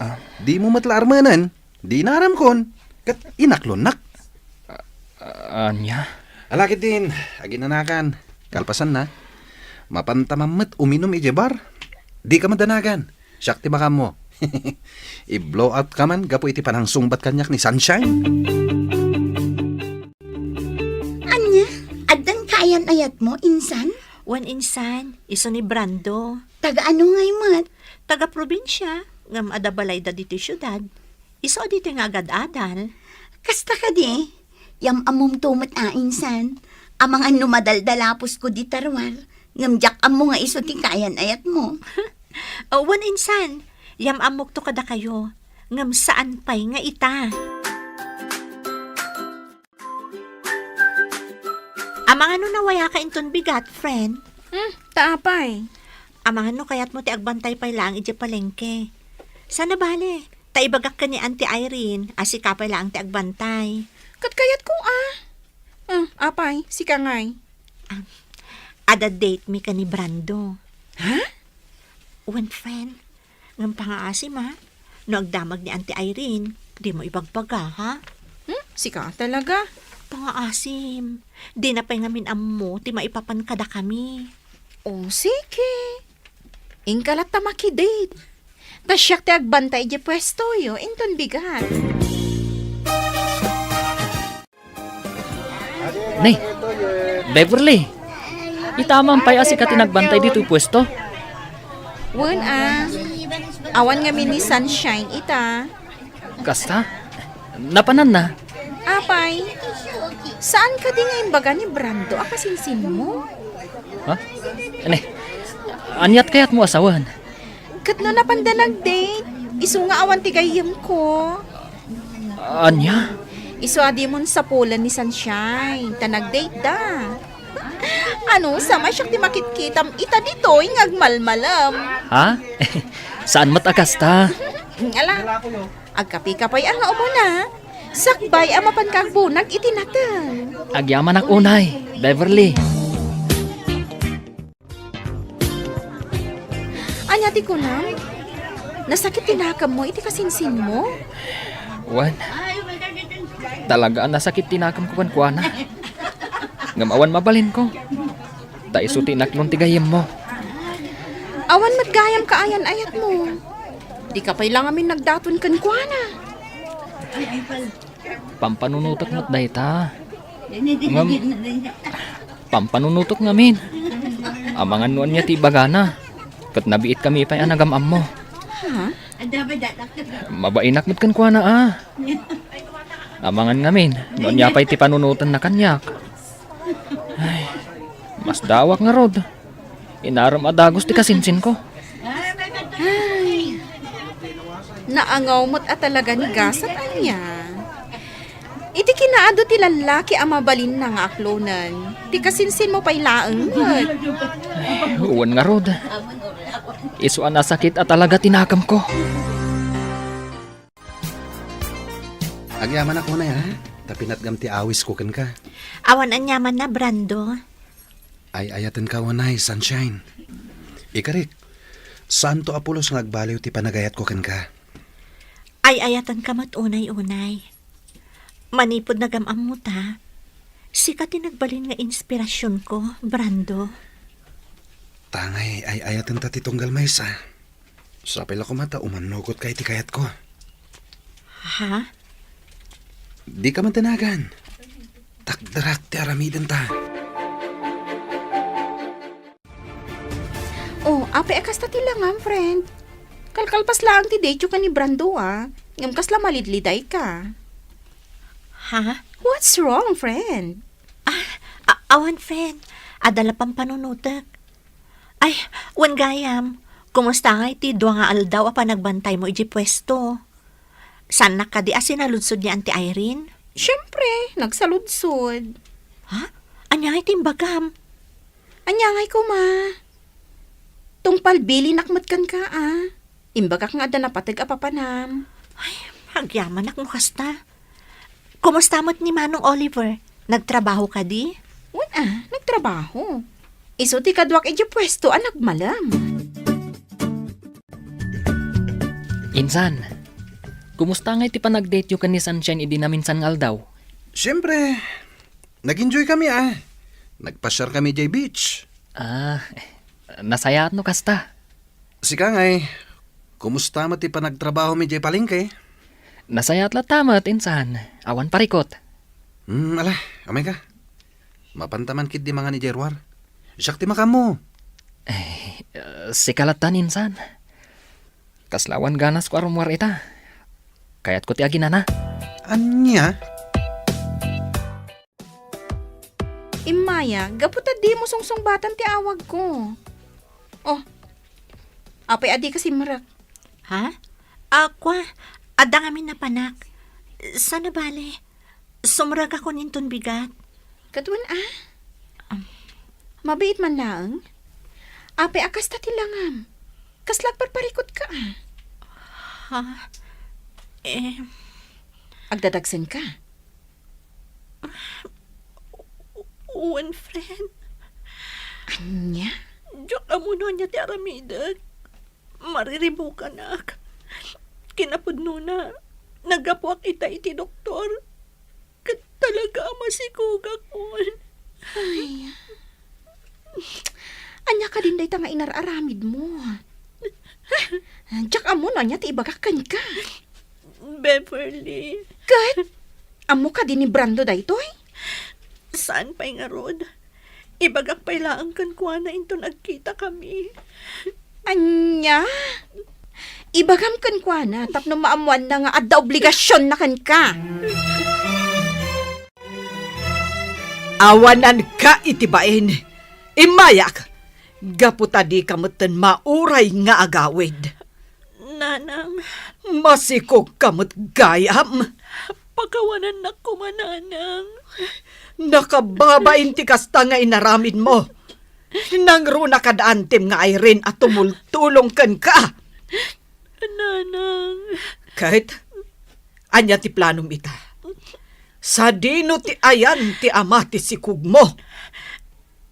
Ah. Dimo met la armenen, di inaramkon, ket inaklonnak. Ania? Ala ketdin, aginanakan. Kalpasanna, mapantam met uminum idiay bar. Dika madanagan. Siak ti makaammo. I-blow out ka man gapu iti panangsungbat kaniak ni Sunshine. Ania? Addan kaayan-ayatmo, insan? Wen, insan, isu ni Brando. Taga ano ngay met? Taga probinsia, ngem adda balayda ditoy siudad. Isu a ditoy nga agad-adal. Kasta kadi? Yam-ammomto met a, insan. Amangan no madaldalaposko dita ruar, ngem diak ammo nga isu ti kaayan-ayatmo. O, wen, insan, yam-ammokto kadakayo, ngem saan pay nga ita. Amangan no nawayaka inton bigat, friend? Hmm, ta apay? Amangan no kayatmo ti agbantay pay laeng idiay palengke. Saan a bale, ta ibagak ken ni Auntie Irene a sika pay laeng ti agbantay. Ket kayatko a. Hmm, apay, sika ngay? Ah, adda date mi ken ni Brando. Ha? Wen, friend. Ngem pangaasim, a. No agdamag ni Auntie Irene, dimo ibagbaga, ha? Hmm? Sika talaga? Pangaasim. Dina pay ngamin ammo ti maipapan kadakami. O, sige. Inka latta makidate. Ta siak ti agbantay idiay puestoyo, inton bigat. Ne, Beverly, ita man pay a sika ti nagbantay ditoy puesto? Wen a, awan ngamin ni Sunshine ita. Kasta? Napananna? Apay, saan kadi nga imbaga ni Brando a kasinsinmo? Ha? Ne, aniat kayatmo a sawen? Ket no napanda nag-date, isu nga awan ti gayyemko. Ania? Isu a dimon sapulen ni Sunshine, ta nag-date da. Ano, sa may siak ti makitkitam ita ditoy nga agmalmalem. Ha? Saan met a kasta? Ala, agkapika pay a nga umuna. Sakbay a mapanka agbunag iti nateng. Agyamanak unay, Beverly. Ania ti kunam? Nasakit ti nakemmo iti kasinsinmo? Wen, talaga a nasakit ti nakemko kenkuana. Ngem awan mabalinko. Ta isu ti inaklon ti gayyemmo. Awan met gayam kaayan-ayatmo. Dika pay la ngamin nagdaton kenkuana. Pampanunotek met dayta. Ngem, pampanunotek ngamin. Amangan no ania ti ibagana. Ket nabiitkami pay a nagam-ammo. Ha? Mabainak met kenkuana a. Amangan ngamin no ania pay ti panunotenna kaniak. Ay, masdawak ngarud. Inarem a dagus ti kasinsinko. Ay, naangaw met a talaga ni gasat ania. Iti kinaadu ti lallaki a mabalinna nga aklonen, ti kasinsinmo pay laeng met. Ay, wen ngarud. Isu a nasakit a talaga ti nakemko. Agyamanak unay, ha? Ta pinatgam ti awisko kenka. Awan aniamanna, Brando. Ay-ayatenka unay, Sunshine. Ikarik, saanto a pulos nga agbaliw ti panagayatko kenka. Ay-ayatenka met unay, unay. Manipud nagam-ammo ta, sika ti nagbalin nga inspirasionko, Brando. Tangay ay-ayatenta ti tunggal maysa. Sapay la koma ta umannugotka iti kayatko. Ha? Dika madanagan. Takderak ti aramidenta. Oh, apay a kasta ti langam, friend? Kalkalpas laeng ti dateyo ken ni Brando, a. Ngem kasla malidlidayka. Ha? What's wrong, friend? Ah, a-, awan, friend. Adda la pampanunotek. Ay, wen gayam, kumusta ngay ti dua nga aldaw a panagbantaymo idiay puesto? Saannak kadi a sinaludsod ni Auntie Irene? Siempre, nagsaludsod. Ha? Ania ngay ti imbagam? Ania ngay koma? Tungpal bilinak met kenka, a. Imbagak nga adda napateg a papanam. Ay, Agyamanak no kasta. Kumusta met ni Manong Oliver? Nagtrabaho kadi? Wen a, nagtrabaho. Isu ti kaduak idiay puesto a nagmalem. Insan, kumusta ngay ti panagdateyo ken ni Sunshine idi naminsan nga aldaw? Siyempre, nag-enjoy kami, ah. Nagpasiar kami idiay beach. Ah, nasayaat no kasta. Sika ngay, kumusta met ti panagtrabahomi idiay palengke? Nasayaat latta met, insan. Awan parikut. Hmm, ala, umayka. Mapanta man ketdi mangan idiay ruar. Siak ti makaammo. Eh, sika latta, insan. Kasla awan ganasko a rummuar ita. Kayatko ti aginana. Ania? Immaya, gapu ta dimo sungsungbatan ti awagko. Oh, apay a dika simrek? Ha? A, kua, adda ngamin napanak. Saan a bale? Sumrekakon inton bigat. Ket wen a? Am. Mabiit man laeng? Apay a kasta ti langam? Kasla agparparikutka a? Ha? Eh. Agdadagsenka? Wen, friend. Ania? Diak ammo no ania ti aramidek. Mariribukanak. Kinapudnona, naggapuak ita iti doktor. Ket talaga a masikogakon. Ay. Ania kadin dayta nga inar-aramidmo? Diak ammo no ania ti ibagak kenka. Beverly. Ket? Ammo kadi ni Brando daytoy? Saan pay ngarud. Ibagak pay laeng kenkuana inton agkitakami. Ania? Ibagam kenkuana tapno maammoanna nga adda obligasionna kenka. Awananka iti bain. Immayak, gapu ta dika metten mauray nga agawid. Nanang. Masikogka met gayam. Pakawanannak koma, Nanang. Nakababain ti kasta nga inaramidmo. Nangruna kad antim nga Irene a tumultulong kenka. Nanang. Ket, ania ti planom ita? Sadino ti ayan ti ama ti sikogmo?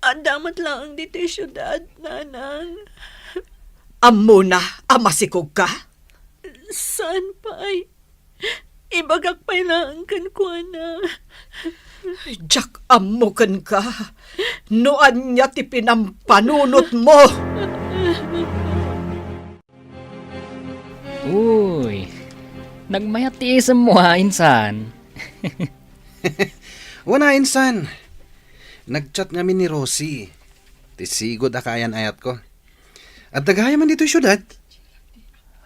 Adda met laeng ditoy siudad, Nanang. Ammona a masikogka? Saan pay? Ibagak pay laeng kenkuana. Diak ammo kenka no ania ti pinampanunotmo. Uy, nagmayat ti isemmo, ha, insan? Wen a, insan. Nag-chat ngamin ni Rosie. Ti sigud a kaayan-ayatko. Adda gayam man ditoy siudad.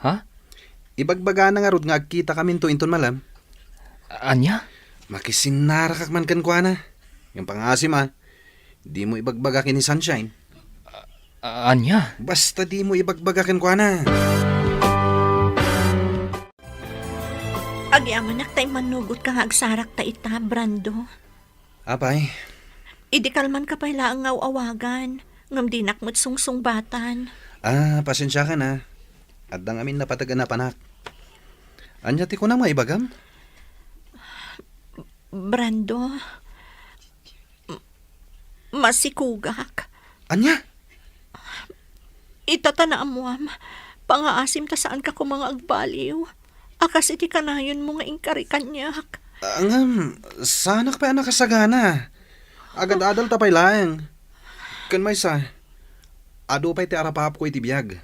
Ha? Ibagbagana ngarud nga agkitakaminto inton malem. Ania? Makisinnarakak man kenkuana. Ngem pangngaasim a, dimo ibagbaga ken ni Sunshine. A-, ania? Basta dimo ibagbaga kenkuana. Agyamanak ta immanugotka nga agsarakta ita, Brando. Apay? Idi kalmanka pay laeng nga aw-awagan, ngem dinak met sungsungbatan. Ah, pasensiakan a. Adda ngamin napateg a napanak. Ania ti kunam nga ibagam? Brando, m-, masikogak. Ania? Ita ta naammoam, pangngaasim ta saanka koma nga agbaliw a kas iti kanayonmo nga inkari kaniak. Ah, ngem, saanak pay a nakasagana. Agad-adalta pay laeng. Ken maysa, adu pay ti arapaapko iti biag.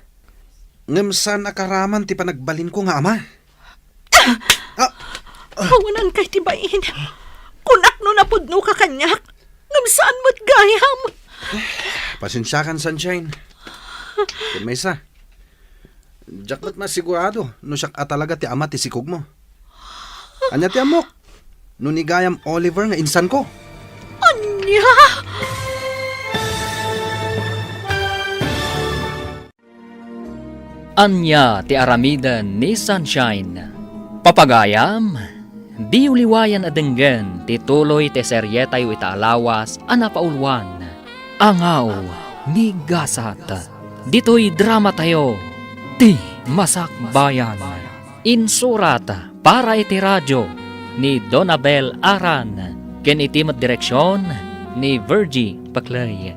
Ngem saan a karaman ti panagbalinko nga ama. Ah! Awananka iti bain. Kunak no napudnoka kaniak, ngem saan met gayam. Pasensiakan, Sunshine. Ken maysa, diak met masigurado no siak a talaga ti ama ti sikogmo. Ania ti ammok? No ni gayam Oliver nga insanko? Ania? Ania ti aramiden ni Sunshine? Papagayam, diyo liwayan a denggen ti tuloy ti serietayo ita a lawas a napauluan, Angaw ni Gasat. Ditoy dramatayo, Ti Masakbayan. Insurat para iti radio ni Donabel Aran ken iti met direksion ni Virgie Paclay.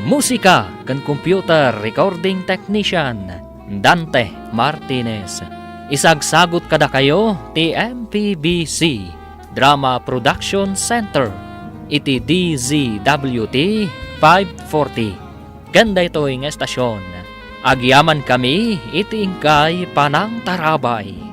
Musika ken computer recording technician, Dante Martinez. Isagsagut kadakayo ti M P B C Drama Production Center iti D Z W T five forty. Ken daytoy nga estasion, agyamankami iti inkay panangtarabay.